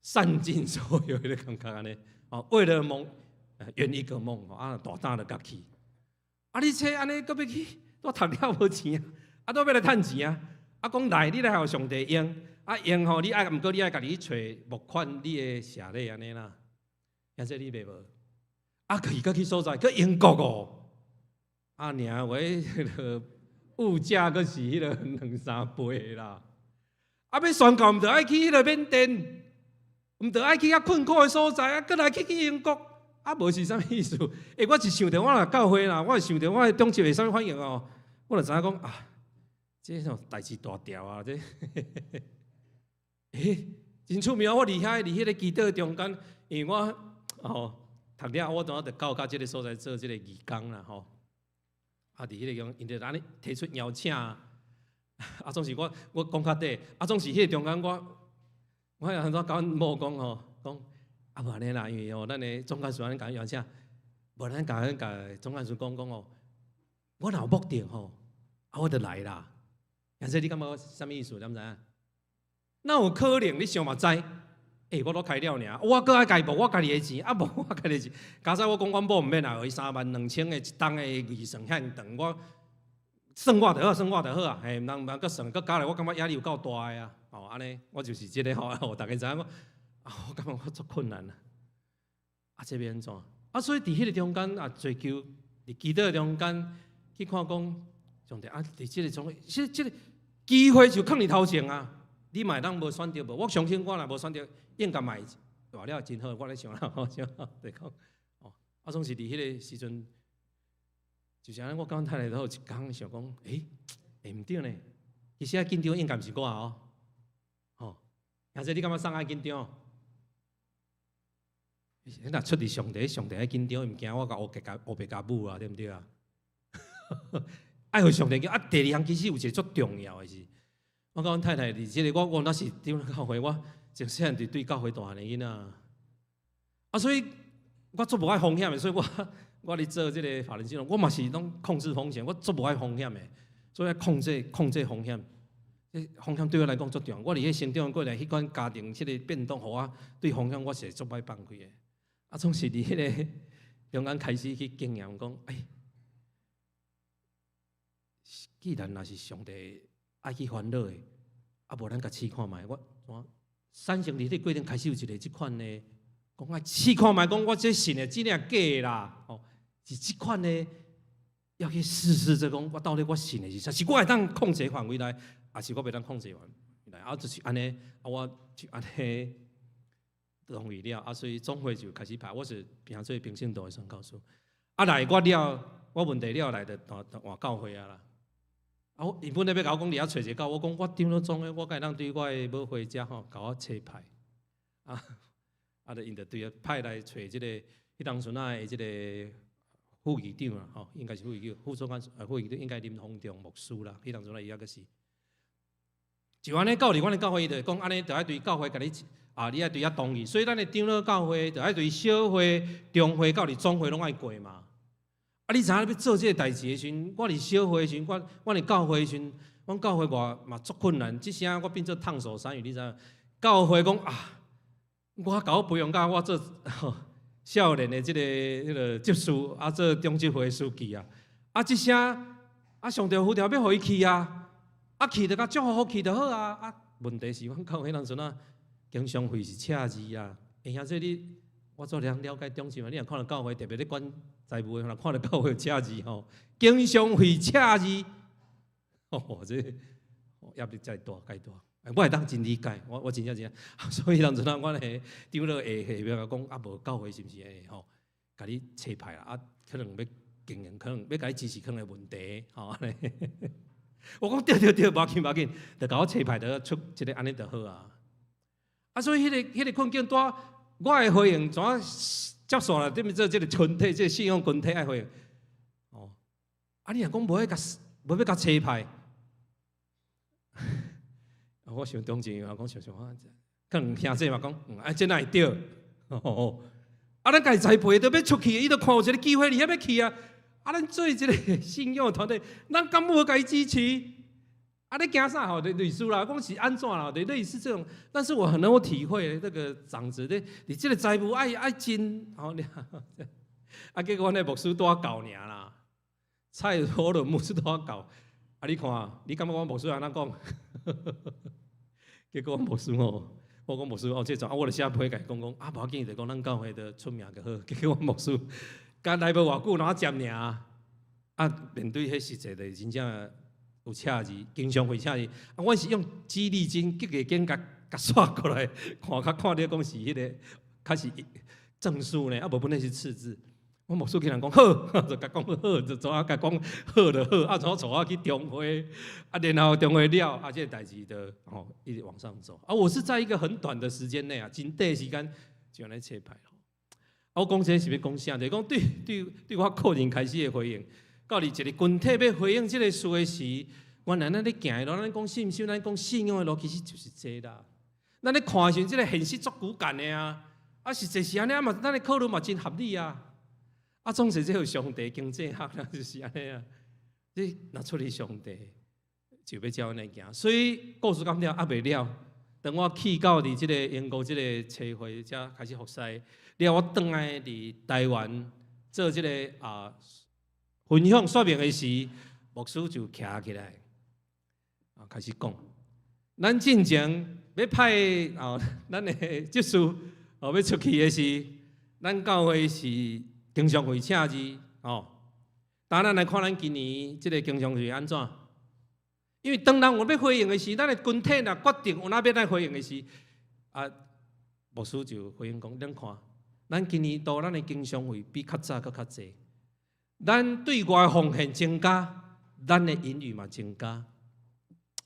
散盡所有的感覺按呢，哦，為了夢，圓一個夢，啊，大膽就共去。啊，你冊按呢，閣欲去，我讀了無錢啊，啊，都欲來趁錢啊，啊，講來，你來予上帝用，啊用吼，你愛，毋過你愛家己去揣募款，你的社禮按呢啦，兄弟你袂無？啊，去閣去所在，閣英國哦。啊，爾話彼个物價閣是彼个兩三倍啦。啊，欲宣教毋著愛去彼个緬甸，毋著愛去遐困苦的所在，啊，閣來去英國，啊，無是啥物意思？欸，我一想著我若教會啦，我想著我的長執會啥物反應哦，我就知影講啊，這種代誌大條啊，這，欸，真趣味啊！我佇遐佇彼个祈禱中間，因為我哦讀了，我當就到甲這个所在做這个義工啦，吼。啊！佇彼个中，𪜶就按呢提出邀請，啊，總是我講較短，啊，總是彼个中間我也按怎共阮某講吼，講啊無按呢啦，因為吼咱的總幹事按呢共阮邀請，無咱共咱共總幹事講講吼，我若有目的吼，啊我就來啦。兄弟你感覺我啥物意思？知毋知影？哪有可能？你想嘛知？欸，我都開了爾，我閣愛家募我家己的錢，啊無我家己的錢。加上我講阮某毋免來，予伊3萬2千的一冬的預算遐長，我算我就好，算我就好啊。嘿，毋通毋通閣算，閣加來，我感覺壓力有夠大的啊。哦，按呢，我就是這个吼，大家知影我，啊，我感覺我足困難啊。啊，這欲按怎？啊，所以佇彼个中間啊，追求佇祈禱中間去看講，上帝啊，佇這个中，這个機會就囥佇頭前啊。你嘛會當無選擇無？我相信我若無選擇，應該嘛會大了真好。我咧想啦，吼，想就講，哦，啊，總是佇彼个時陣，就是按呢，我感覺太太都有一工想講，欸，欸，毋對呢，其實愛緊張應該毋是我哦，吼，兄弟你感覺啥愛緊張？你若出佇上帝，上帝愛緊張，毋驚我共烏白共烏白共舞啊，對毋對啊？愛予上帝緊啊！第二項其實有一個足重要的是，我佮阮太太佇這个，我那是長老教會，我從細漢就對教會大漢的囡仔，啊，所以我足無愛風險的，所以我咧做這个法人金融，我嘛是攏控制風險，我足無愛風險的，所以控制風險，這風險對我來講足重要。我佇彼成長過來，彼款家庭這个變動，予我對風險我是會足歹放開的。啊，總是佇彼个中間開始去經驗講，欸，既然若是上帝愛去煩惱的，啊，無咱共試看覓。我產生佇這過程開始有一个這款的，講愛試看覓，講我這信的真正假的啦，吼，是這款的，要去試試這講，我到底我信的是啥？是我會當控制範圍內，抑是我袂當控制範圍內？啊，就是按呢，啊，我就按呢同意了，啊，所以總會就開始派，我是平做平信徒的宣教師。啊，來我了，我問題了來就換教會啊啦。啊，我原本咧欲共我講佇遐揣一个教，我講我長老總會，我敢會當對我的母會遮吼，共我差派。啊，啊，就𪜶就對派來揣這个，彼當陣仔的這个副議長啦，吼，應該是副議長，副總幹事，副議長應該林宏仲牧師啦。彼當陣仔伊猶閣是，就按呢到佇阮的教會，伊就講按呢，就愛對教會共你啊，你愛對遐同意。所以咱的長老教會就愛對小會、中會到佇總會攏愛過嘛。啊！你知影欲做這个代誌的時陣，我佇小會的時陣，我佇教會的時陣，阮教會我嘛足困難。這聲我變做燙手山芋，你知影？教會講啊，我共我培養到我做少年的這个彼个執事，啊做中執會書記啊。啊，這聲啊，上帝呼召欲予伊去啊。啊去就共祝福去就好啊。啊，問題是阮教會當陣啊，經常費是赤字啊。欸，兄這你我做了了解中心嘛，你若看著教會特別咧管財務的，若看著教會赤字吼，經常費赤字，哦，這壓力再大，蓋大。我會當真理解，我真正真，所以當陣啊，阮的長老會下面講啊，無教會是毋是會吼，共你差派啦？啊，可能欲經營，可能欲共你支持，可能有問題吼。我講對對對，無要緊無要緊，就共我差派就出一個按呢就好啊。啊，所以彼個困境，拄我的回應怎接線啦？對毋做這個群體，這個信仰群體愛回應。哦，啊，你若講無欲共差派？我想中正啊，講想想啊，可能兄弟嘛講，啊，這哪會對？哦，啊，咱家己栽培都欲出去，伊都看有一個機會，你遐欲去啊？啊，咱做這個信仰團隊，咱敢無共伊支持？啊，你驚啥？吼，類似啦，講是按怎啦？對，類似這種，但是我很能夠體會這個長子的，你這個財務愛真，吼，啊，結果阮的牧師拄仔教爾啦，蔡羅倫牧師拄仔教，啊，你看，你感覺阮牧師按怎講？結果牧師吼，我講牧師哦，這種啊，我就寫批共伊講講，啊，無要緊，就講咱教會的出名就好。結果牧師剛來無偌久，哪接爾啊，面對彼實際的真正有赤字，經常會赤字。啊，阮是用激勵金、激勵金共共刷過來，看較看著講是彼個較是正數呢，啊，無本來是赤字。我牧師竟然講好，就共講好，就怎啊共講好就好，啊，怎帶我去中會，啊，然後中會了，啊，這個代誌就吼一直往上走。啊，我是在一個很短的時間內啊，真短時間就按呢差派。啊，我講這是欲講啥？就是講對對對我個人開始的回應，到佇一個群體欲回應這個事的時，原來咱咧行的路，咱講信心，咱講信仰的路，其實就是這啦。咱咧看的時陣，這個現實足骨感的啊，啊，實際是按呢啊嘛，咱的考慮嘛真合理啊。啊，總是這個上帝經濟學啦，就是按呢啊。你若出於上帝，就欲照按呢行。所以故事講了猶未了，當我去到佇這個英國這個差會，才開始服侍。了我轉來佇台灣做這個分享說明的時，牧師就徛起來，啊開始講，咱進前欲派哦，咱的執事哦欲出去的時，咱教會是經常費赤字哦。當咱來看咱今年這個經常費按怎？因為當人有欲回應的時，咱的群體若決定有哪欲來回應的時，啊，牧師就回應講：恁看，咱今年度咱的經常費比較早閣較濟，咱對外奉獻增加，咱的盈餘嘛增加。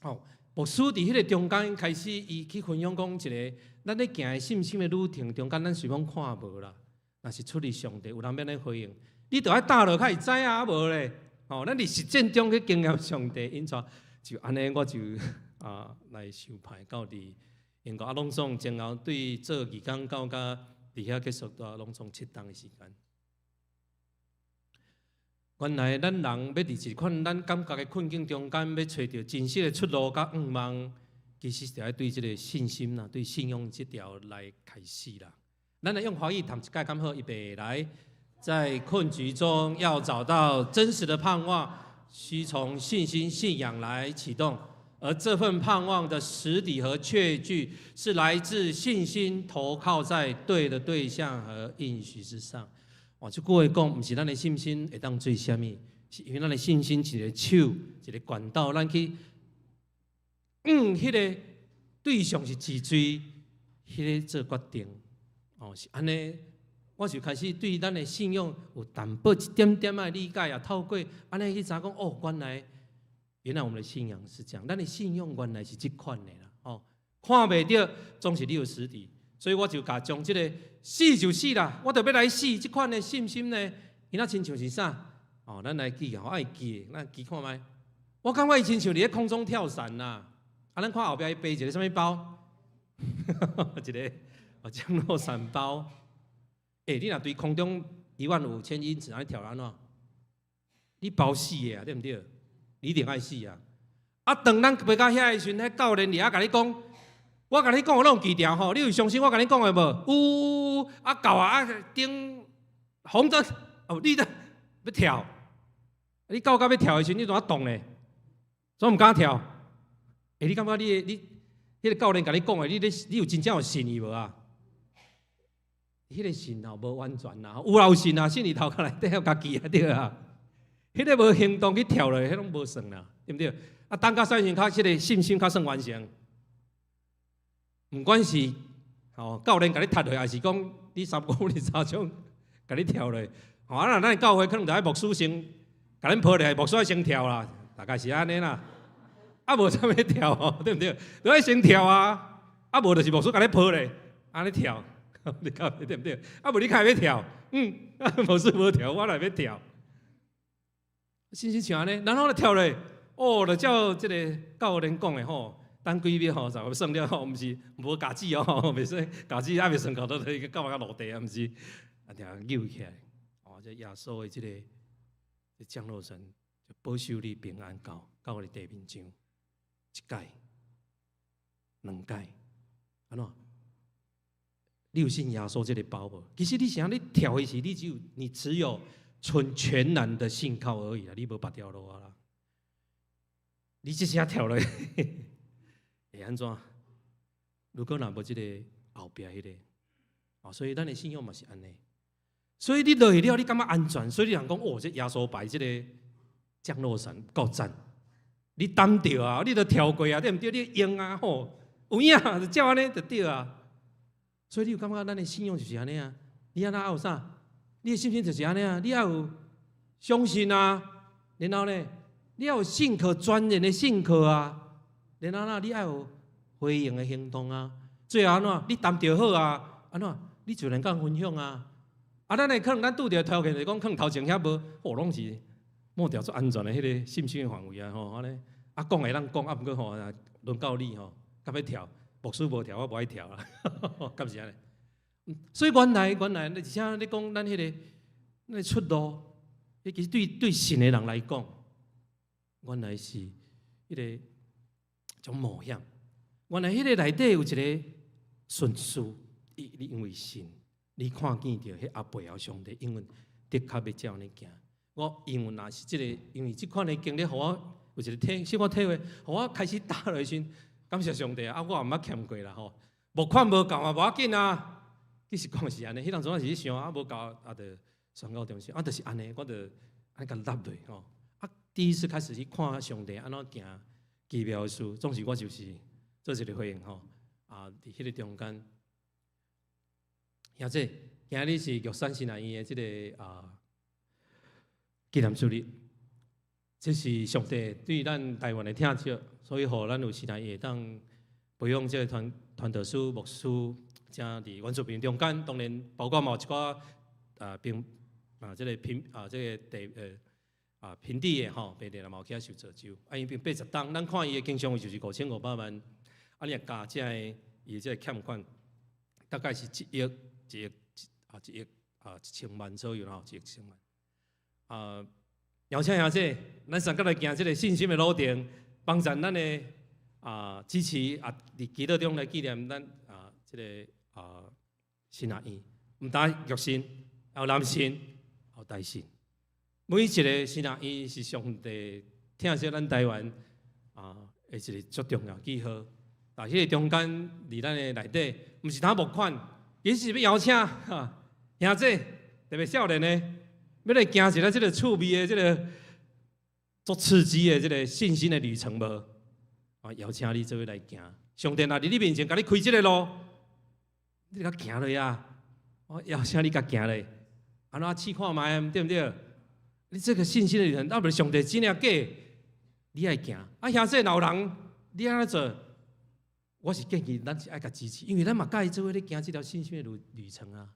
哦，牧師佇彼個中間開始，伊去分享講一個，咱咧行的信心的旅程中間，咱是攏看無啦。若是出於上帝，有人欲按呢回應，你著愛踏落較會知啊，無咧。哦，咱佇實踐中去經驗上帝，因此就按呢，我就來受派到佇英國啊，攏總前後對做義工到甲佇遐結束，都攏總7冬的時間。原來咱人欲佇一款咱感覺的困境中間，欲揣著真實的出路佮向望，其實就愛對這個信心啦，對信仰這條來開始啦。咱來用華語讀一擺敢好，預備來，在困局中要找到真實的盼望，須從信心信仰來啟動，而這份盼望的實底和確據，是來自信心投靠在對的對象和應許之上。哇，這句話講，毋是咱的信心會當做啥物，是因為咱的信心一個手，一個管道，咱去，彼個對象是自罪，彼個做決定。哦，是按呢，我就開始對咱的信仰有淡薄一點點的理解啊。透過按呢去知講，哦，原來我們的信仰是這樣，咱的信仰原來是這款的啦。哦，看袂著，總是你有實底，所以我就共將這個死就死啦，我著欲來死，這款的信心呢，伊若親像是啥？哦，咱來記，我愛記，咱記看覓。我感覺伊親像佇咧空中跳傘啦。啊，咱看後壁伊背一個啥物包？一個。哦，降落傘包。欸，你若對空中1萬5千英尺，按呢跳按怎？你包死的啊，對毋對？你一定愛死啊！啊，當咱飛到遐的時陣，彼教練佇遐共你講，我共你講，我攏有記牢吼，你有相信我共你講的無？有啊，到啊，啊，燈紅燈，哦，綠燈，欲跳。你到甲欲跳的時陣，你怎啊動咧？怎毋敢跳？欸，你感覺你你彼個教練共你講的，你咧你有真正有信伊無啊？彼個信吼無完全啦，有啦有信啊，信佇頭殼內底有家己啊對啊。彼個無行動去跳落，彼攏無算啦，對毋對？啊，等到啥時較這個信心較算完成？毋管是吼教練共你踢落，還是講你三公里三種共你跳落，吼啊！若咱教會可能就愛牧師先共恁抱落，牧師愛先跳啦，大概是按呢啦。啊，無啥物跳吼，對毋對？都愛先跳啊！啊，無就是牧師共你抱咧，按呢跳，你講對毋對？啊，無你較會欲跳，嗯，牧師無跳，我來欲跳。信心像按呢，然後咧跳落，哦，就照這個教練講的吼，等幾秒吼就算了吼，毋是無夾子哦，袂使夾子還袂算到倒去到較落地啊，毋是，啊，定扭起來，哦，這耶穌的這個降落傘就保守你平安到到你地面上，一擺、兩擺，按怎？你有信耶穌這個包無？其實你想你跳的時，你只有你只有純全然的信靠而已啦，你無別條路啊啦。你這聲跳落去會按怎？如果若無這個後壁彼個，哦，所以咱的信仰嘛是按呢。所以你落去了，你感覺安全？所以你人講哦，這耶穌牌這個降落傘夠讚，你擔著啊，你都跳過啊，對毋對？你用啊吼，有影就照按呢就對啊。所以你有感覺咱的信仰就是按呢啊？你按怎有啥？你的信心就是按呢啊？你愛有相信啊，然後呢，你愛有信靠專然的信靠啊，然後呢，你愛有回應的行動啊。最後按怎？你擔著好啊，按怎？你就能夠分享啊。啊，咱的可能咱拄著條件就是講，可能頭前遐無，哦，攏是摸著足安全的彼個信心的範圍啊，吼，按呢。啊，講會當講，啊，毋過吼，輪到你吼，較欲跳，牧師無跳，我無愛跳啦，敢是按呢？所以原來原來，而且你講咱彼個那個出路，其實對對信的人來講，原來是彼個種冒險。原來彼個內底有一個順序，你你因為信，你看見著彼阿背後上帝，因為的確欲照按呢行。我因為若是這個，因為這款的經歷，予我有一個體，小可體會，予我開始踏落時，感謝上帝啊！我也毋捌欠過啦吼，募款無夠嘛無要緊啊。其實講是按呢，彼當陣我是想啊，無夠啊，就宣教中心啊，就是按呢，我就按呢共納落吼。啊，第一次開始去看上帝按怎行奇妙的事，總是我就是做一個回應吼。啊，佇彼個中間，兄弟，今日是玉山神學院的這個啊紀念主日，這是上帝對咱台灣的疼惜，所以予咱有神學院會當培養這個傳傳道師、牧師。正佇原住民中間，當然包括嘛有一寡啊平啊這個平啊這個地啊平地的吼，平地嘛有去遐受造就。啊，因為80冬，咱看伊的經常費就是5500萬，啊，你若加這个伊這個欠款，大概是一億一億啊一億啊一千萬左右吼，一億一千萬。啊，邀請兄弟，咱三個來行這個信心的路程，幫助咱的啊支持啊，佇祈禱中來紀念咱啊這個。啊，神學院，毋單玉信，還有南信，還有台信。每一個神學院是上帝疼惜咱台灣啊，的一個足重要記號。但彼個中間，佇咱的內底，毋是通募款，其實是欲邀請哈兄弟，特別少年的，欲來行一个這個趣味的、這個足刺激的這個信心的旅程無？啊，邀請你做伙來行。上帝若佇你面前共你開這個路，你共行落啊！我邀請你共行落，按怎試看覓，對毋對？你這個信心的旅程，啊，毋是上帝真正假？你愛行。啊，兄弟，若有人，你按怎做？我是建議咱是愛共支持，因為咱嘛佮伊做伙咧行這條信心的旅旅程啊。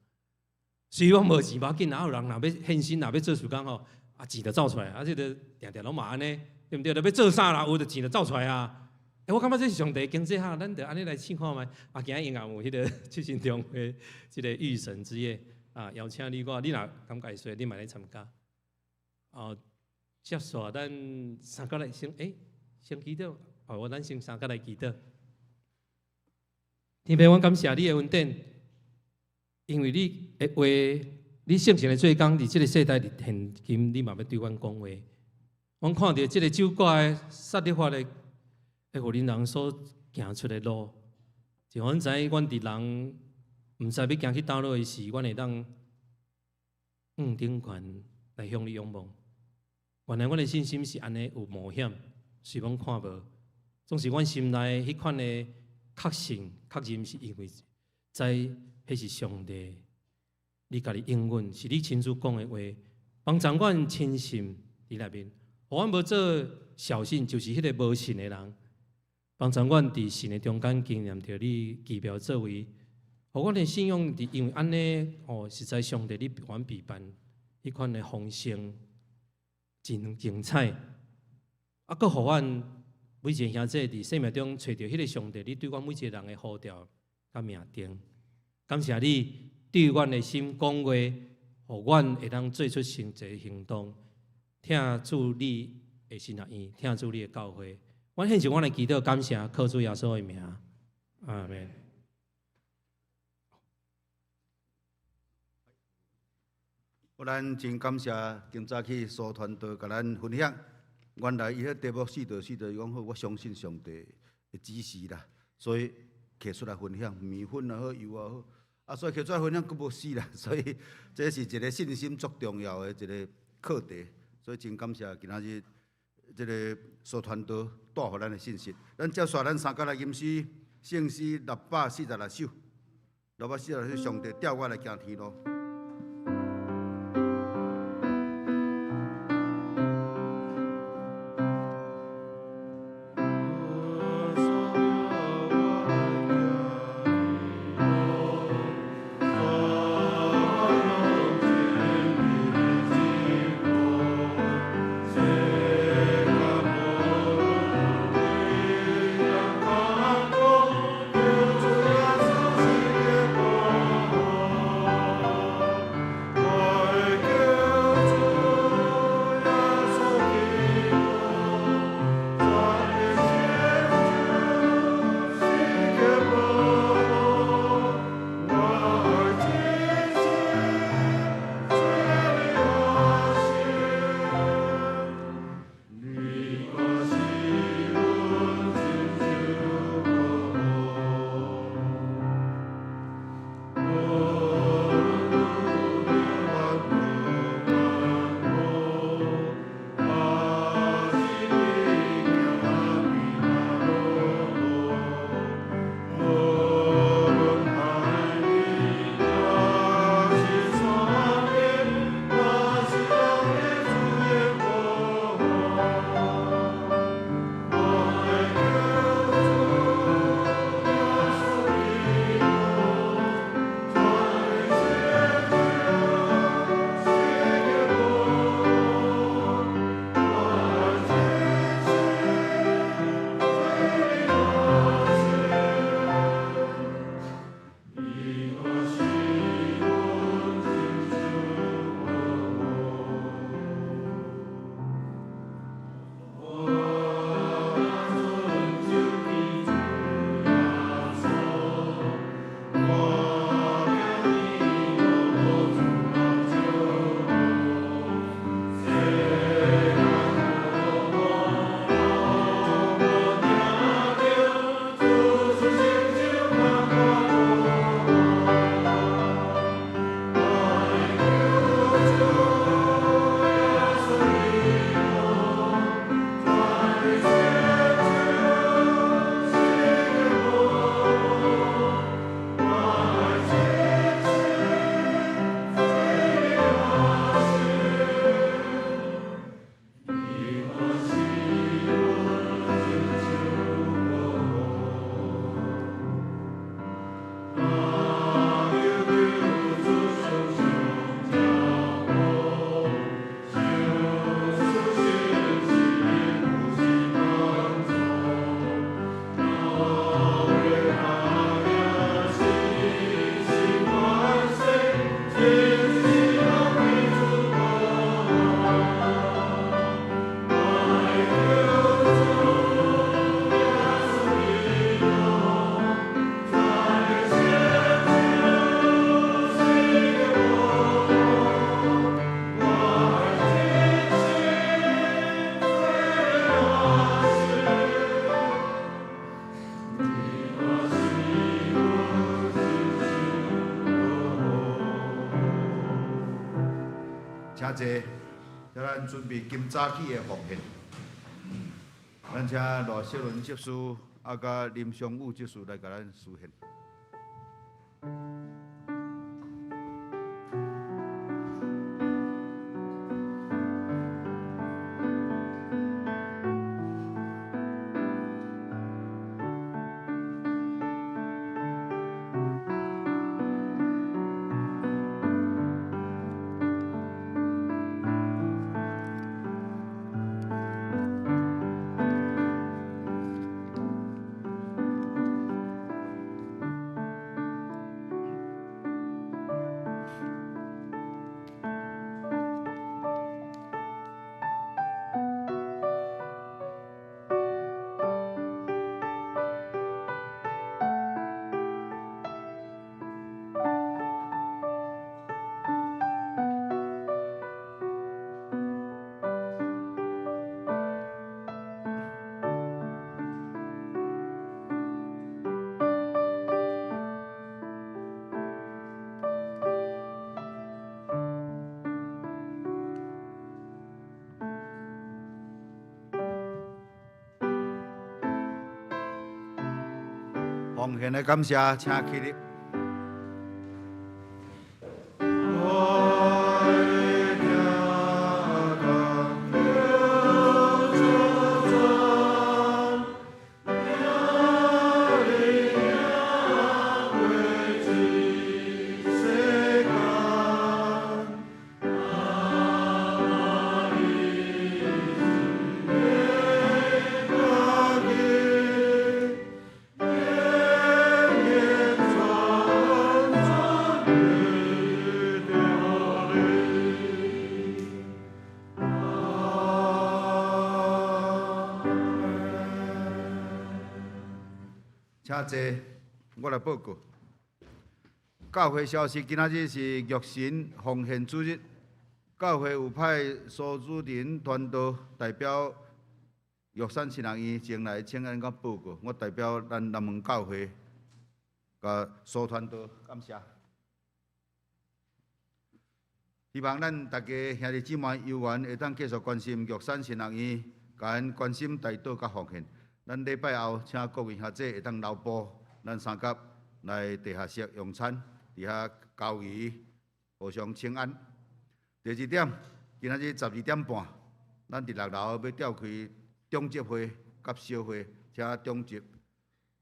雖然無錢無要緊，若有人若欲獻身，若欲做事工吼，啊錢就走出來，啊這個定定攏嘛按呢，對毋對？若欲做啥啦，有就錢就走出來啊。欸，我感覺這是上帝經濟哈，咱就按呢來試看覓。啊，今仔應該有彼個七星中會這個預審之夜啊，邀請你我，你若感覺會使，你嘛來參加。哦，接續咱三個來先，欸，先祈禱，哦，咱先三個來祈禱。天父，阮感謝你的恩典，因為你的話，你聖神的做工，佇這個世代佇現今，你嘛欲對阮講話。阮看著這個酒軋的殺律法的會予恁人所行出的路。就阮知影，阮佇人毋知欲行去佗落的時，阮會當向頂懸來向你仰望。原來阮的信心是按呢有冒險，雖罔看無，總是阮心內彼款的確信、確認，是因為知彼是上帝，你家己應允，是你親自講的話，幫助阮深信佇內面，予阮無做小信，就是彼个無信的人。幫助阮佇信的中間經驗著你奇妙作為，予阮的信仰佇因為按呢哦，實在上帝你予阮備辦彼款的豐盛真精彩，啊，閣予阮每一個兄弟佇生命中揣著彼个上帝，你對阮每一個人的呼召佮命定。感謝你對阮的心講話，予阮會當做出實際行動，疼主你的神學院，疼主你的教會。阮獻上阮的祈禱，感謝靠主耶穌的名，阿們。咱真感謝今早起蘇傳道共咱分享。原來伊彼題目四條四條，伊講好，我相信上帝的指示啦，所以提出來分享，麵粉也好，油也好，啊，所以提出來分享，閣無死啦。所以這是一個信心足重要的一個課題，所以真感謝今仔日這個蘇傳道帶予咱的信息。咱接續咱三角來吟詩，聖詩646首，646首，上帝調我來行天路。主耶穌。請坐，請咱準備今早起的奉獻。咱請賴雪倫執事啊，佮林尚武執事來共咱司獻。奉獻的感謝，請起立。請坐，我來報告。教會消息，今仔日是玉神奉獻主日，教會有派蘇主任傳道代表玉山神學院前來請安佮報告。我代表咱南門教會，佮蘇傳道感謝。希望咱大家兄弟姊妹有緣會當繼續關心玉山神學院，共𪜶關心代禱佮奉獻。咱禮拜後請各位兄弟會當留步，咱三甲來地下室用餐，佇遐交誼，互相請安。第二點，今仔日12點半，咱佇六樓欲召開長執會佮小會，請長執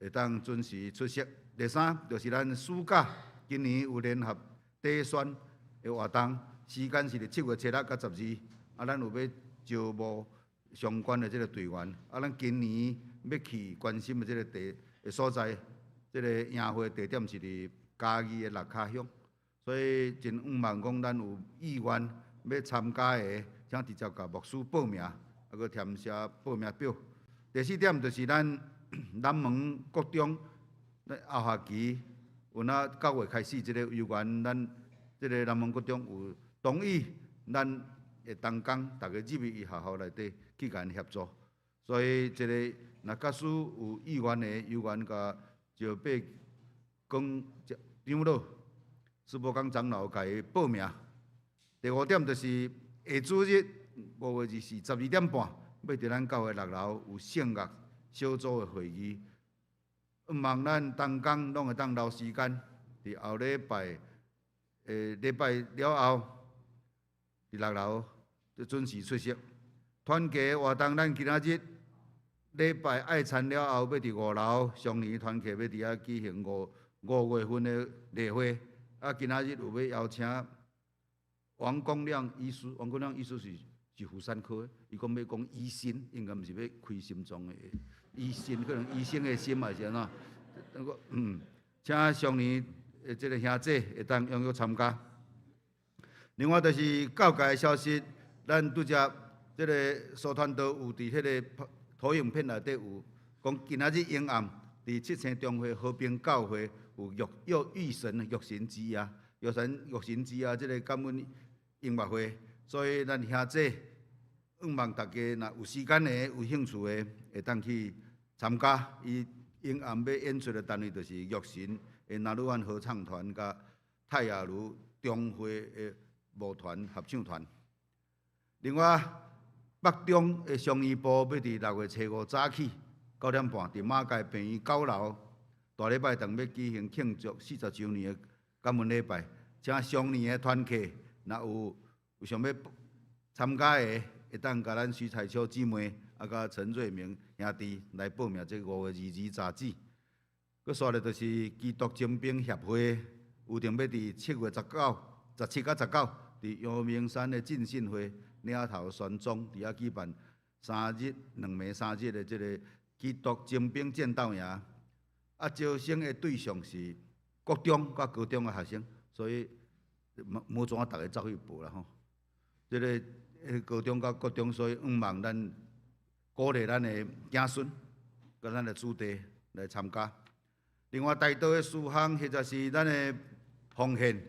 會當準時出席。第三，就是咱暑假今年有聯合底選的活動，時間是佇7月7日佮12，啊，咱有欲招募相關的這个隊員，啊，咱今年欲去關心的這个地的所在，這个營會地點是佇嘉義的六跤鄉，所以真向望講，咱有意願欲參加的，請直接共牧師報名，啊，閣填寫報名表。第四點就是咱南門國中，咱後學期有哪9月開始，這个有關咱這个南門國中有同意，咱會同工，逐家入去伊學校內底去共𪜶協助。所以這个若假使有意願的，有緣共石伯講長老、施伯剛長老共伊報名。第五點就是下主日5月24 12點半，欲佇咱教會六樓有聖樂小組的會議。向望咱同工攏會當留時間，佇後禮拜禮拜了後，佇六樓就準時出席。團契活動，咱今仔日禮拜愛餐了後，欲佇五樓雙年團契欲佇遐舉行五月份的例會。啊，今仔日有欲邀請王光亮醫師，王光亮醫師是婦產科的，伊講欲講醫心，應該毋是欲開心臟的醫心，可能醫生的心還是按怎？那個請雙年的這个兄弟會當踴躍參加。另外就是教界的消息，咱拄才這个蘇傳道有佇彼个投影片內底有講，今仔日昏暗佇七星中會和平教會有玉神玉神之夜，玉神玉神之夜這个感恩音樂會，所以咱兄弟向望大家若有時間的、有興趣的，會當去參加。伊昏暗欲演出的單位就是玉神的拿魯灣合唱團佮泰雅族中會的舞團合唱團。另外，北中的商医部欲佇6月初5早起9点半，佇马偕病院9楼大礼拜堂欲举行庆祝40周年的感恩礼拜，请上年的团客，若有想欲参加的，會當共咱徐彩秋姊妹，佮陳瑞明兄弟來報名。這5月22早起。閣煞咧，就是基督精兵協會有定欲佇7月19、17佮19，佇陽明山的浸信會嶺頭山莊佇遐舉辦3日2暝3日的這个基督精兵戰鬥營。啊，招生的對象是國中佮高中的學生，所以無怎啊逐个走去報啦吼。這个高中佮國中，所以向望咱鼓勵咱的子孫佮咱的子弟來參加。另外，大道的事項或者是咱的奉獻，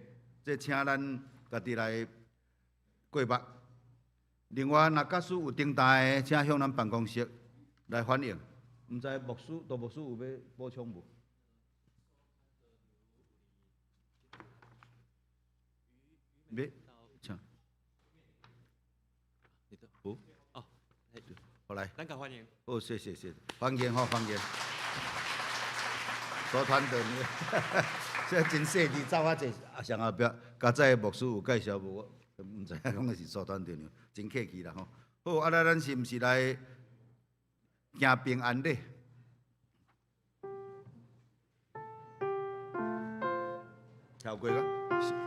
這請咱家己來過目。另外，若假使有訂單的，請向咱辦公室來反映。毋知牧師、杜牧師有欲補充無？欲，請。無？哦，好來。咱共歡迎。好，謝謝謝，歡迎吼，歡迎。所團隊，這真細緻，走啊濟，上後壁，較早牧師有介紹無？我毋知影講的是蘇團長，真客氣啦吼。好，啊，咱是毋是來行平安禮？跳過個？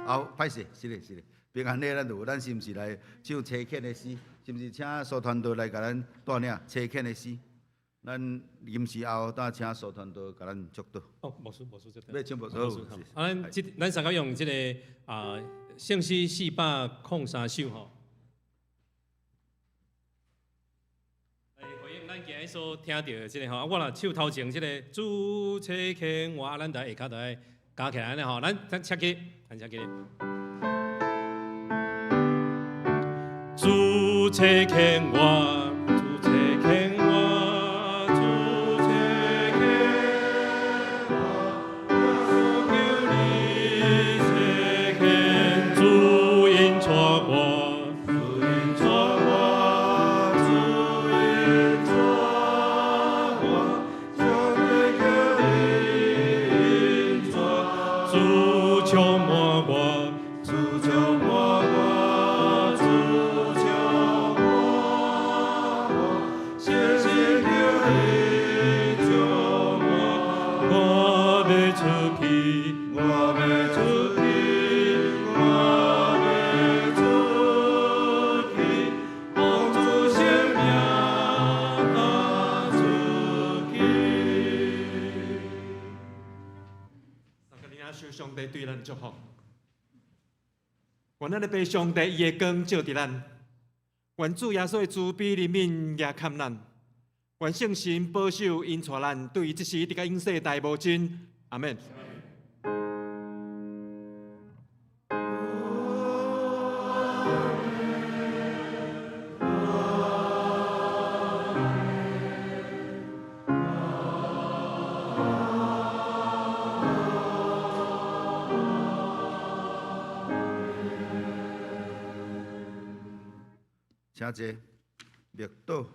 哦，歹勢，是的，是的。平安禮咱就有，咱是毋是來唱差遣的詩？是毋是請蘇團隊來共咱帶領差遣的詩？咱臨時後，等請蘇傳道共咱祝禱。哦，牧師，牧師這。欲請牧師。啊，咱三個用這個啊，聖詩403首吼，來回應咱今日所聽著的這个吼。啊，我若唱頭前這个主差遣我，咱就下跤就愛加起來按呢吼。咱請起，咱請起。主差遣我，主差遣我。祝福，願咱的父上帝伊的光照佇咱，願主耶穌的慈悲憐憫也看咱，願聖神保守引帶咱，對這時直到永世大無盡，阿們。請坐，默禱。